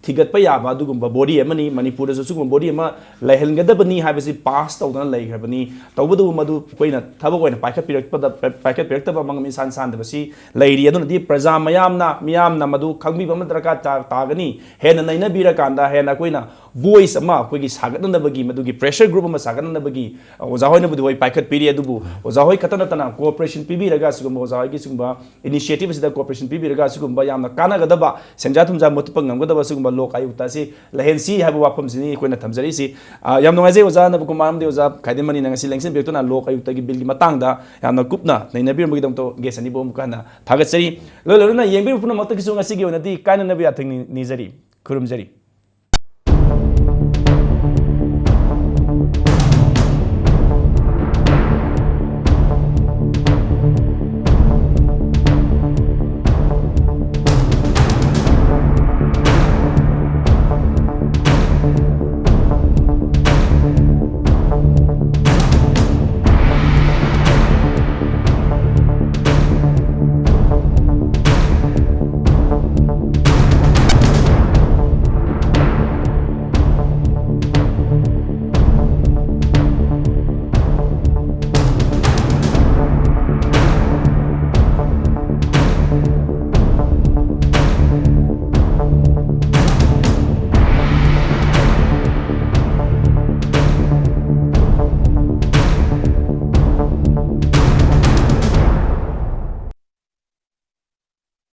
ꯊꯤꯒꯠꯄ ꯌꯥꯕ ꯑꯗꯨꯒꯨꯝꯕ ꯕꯣꯗꯤ ꯑꯃꯅꯤ꯫ ꯃꯅꯤꯄꯨꯔꯗꯁꯨ ꯁꯤꯒꯨꯝꯕ ꯕꯣꯗꯤ ꯑꯃ ꯂꯩꯍꯟꯒꯗꯕꯅꯤ ꯍꯥꯏꯕꯁꯤ ꯄꯥꯁ ꯇꯧꯗꯅ ꯂꯩꯈ꯭ꯔꯕꯅꯤ꯫ ꯇꯧꯕꯇꯕꯨ ꯃꯗꯨ ꯑꯩꯈꯣꯏꯅ ꯊꯕꯛ ꯑꯣꯏꯅ ꯄꯥꯏꯈꯠꯄꯤꯔꯛꯄꯗ, ꯄꯥꯏꯈꯠꯄꯤꯔꯛꯇꯕ ꯃꯔꯝ ꯏꯁꯥꯟ ꯁꯥꯟꯗꯕꯁꯤ ꯂꯩꯔꯤ꯫ ꯑꯗꯨꯅꯗꯤ ꯄ꯭ꯔꯖꯥ ꯃꯌꯥꯝꯅ, ꯃꯤꯌꯥꯝꯅ ꯃꯗꯨ ꯈꯪꯕꯤꯕ ꯑꯃ ꯗꯔꯀꯥꯔ ꯇꯥ-, ꯇꯥꯒꯅꯤ꯫ ꯍꯦꯟꯅ ꯅꯩꯅꯕꯤꯔꯀꯥꯟꯗ ꯍꯦꯟꯅ ꯑꯩꯈꯣꯏꯅ ꯚꯣꯏꯁ ꯑꯃ ꯑꯩꯈꯣꯏꯒꯤ ꯁꯥꯒꯠꯅꯅꯕꯒꯤ, ꯃꯗꯨꯒꯤ ꯄ꯭ꯔꯦꯁꯔ ꯒ꯭ꯔꯨꯞ ꯑꯃ ꯁꯥꯒꯠꯅꯅꯕꯒꯤ ꯑꯣꯖꯥ ꯍꯣꯏꯅꯕꯨꯗꯤ ꯍꯣꯏ ꯄꯥꯏꯈꯠꯄꯤꯔꯤ, ꯑꯗꯨꯕꯨ ꯑꯣꯖꯥ ꯍꯣꯏ ꯈꯛꯇ ꯅꯠꯇꯅ ꯀꯣꯑꯣꯄꯔꯦꯁꯟ ꯄꯤꯕꯤꯔꯒ ꯁꯤꯒꯨꯝꯕ ꯑꯣꯖꯥ ꯍꯣꯏꯒꯤ ꯁꯤꯒꯨꯝꯕ ꯏꯅꯤꯁꯤꯌꯦꯇꯤꯚ ꯑꯁꯤꯗ ꯀꯣꯑꯣꯄꯔꯦꯁꯟ ꯄꯤꯕꯤꯔꯒ ꯑꯁꯤꯒꯨꯝꯕ ꯌꯥꯝꯅ ꯀꯥꯟꯅꯒꯗꯕ, ꯁꯦꯟꯖꯥ ꯊꯨꯝꯖꯥ ꯃꯨꯠꯄ ꯉꯝꯒꯗꯕ ꯑꯁꯤꯒꯨꯝꯕ ꯂꯣꯛ ꯑꯌꯨꯛꯇ ꯑꯁꯤ ꯂꯩꯍꯟꯁꯤ ꯍꯥꯏꯕ ꯋꯥꯐꯝꯁꯤꯅꯤ ꯑꯩꯈꯣꯏꯅ ꯊꯝꯖꯔꯤꯁꯤ꯫ ꯑ, ꯌꯥꯝ ꯅꯨꯡꯉꯥꯏꯖꯩ ꯑꯣꯖꯥ ꯅꯕꯀꯨꯃꯥꯔ ꯑꯃꯗꯤ ꯑꯣꯖꯥ ꯈꯥꯏꯗꯦꯝꯃꯅꯤꯅ ꯉꯁꯤ ꯂꯦꯡꯁꯤꯟꯕꯤꯔꯛꯇꯨꯅ ꯂꯣꯛ ꯑꯌꯨꯛꯇꯒꯤ ꯕꯤꯜꯒꯤ ꯃꯇꯥꯡꯗ ꯌꯥꯝꯅ ꯀꯨꯞꯅ ꯅꯩꯅꯕꯤꯔꯝꯕꯒꯤꯗꯃꯛꯇ ꯒꯦꯁ ꯑꯅꯤꯕꯨ ꯑꯃꯨꯛꯀ ꯍꯟꯅ ꯊꯥꯒꯠꯆꯔꯤ꯫ ꯂꯣꯏ ꯂꯣꯏꯅꯅ ꯌꯦꯡꯕꯤꯔꯤꯕ ꯄꯨꯝꯅꯃꯛꯇꯒꯤꯁꯨ ꯉꯁꯤꯒꯤ ꯑꯣꯏꯅꯗꯤ ꯀꯥꯏꯅꯅꯕ ꯌꯥꯊꯪ ꯅꯤ-, ꯅꯤꯖꯔꯤ꯫ ꯈꯨꯔꯨꯝꯖꯔꯤ꯫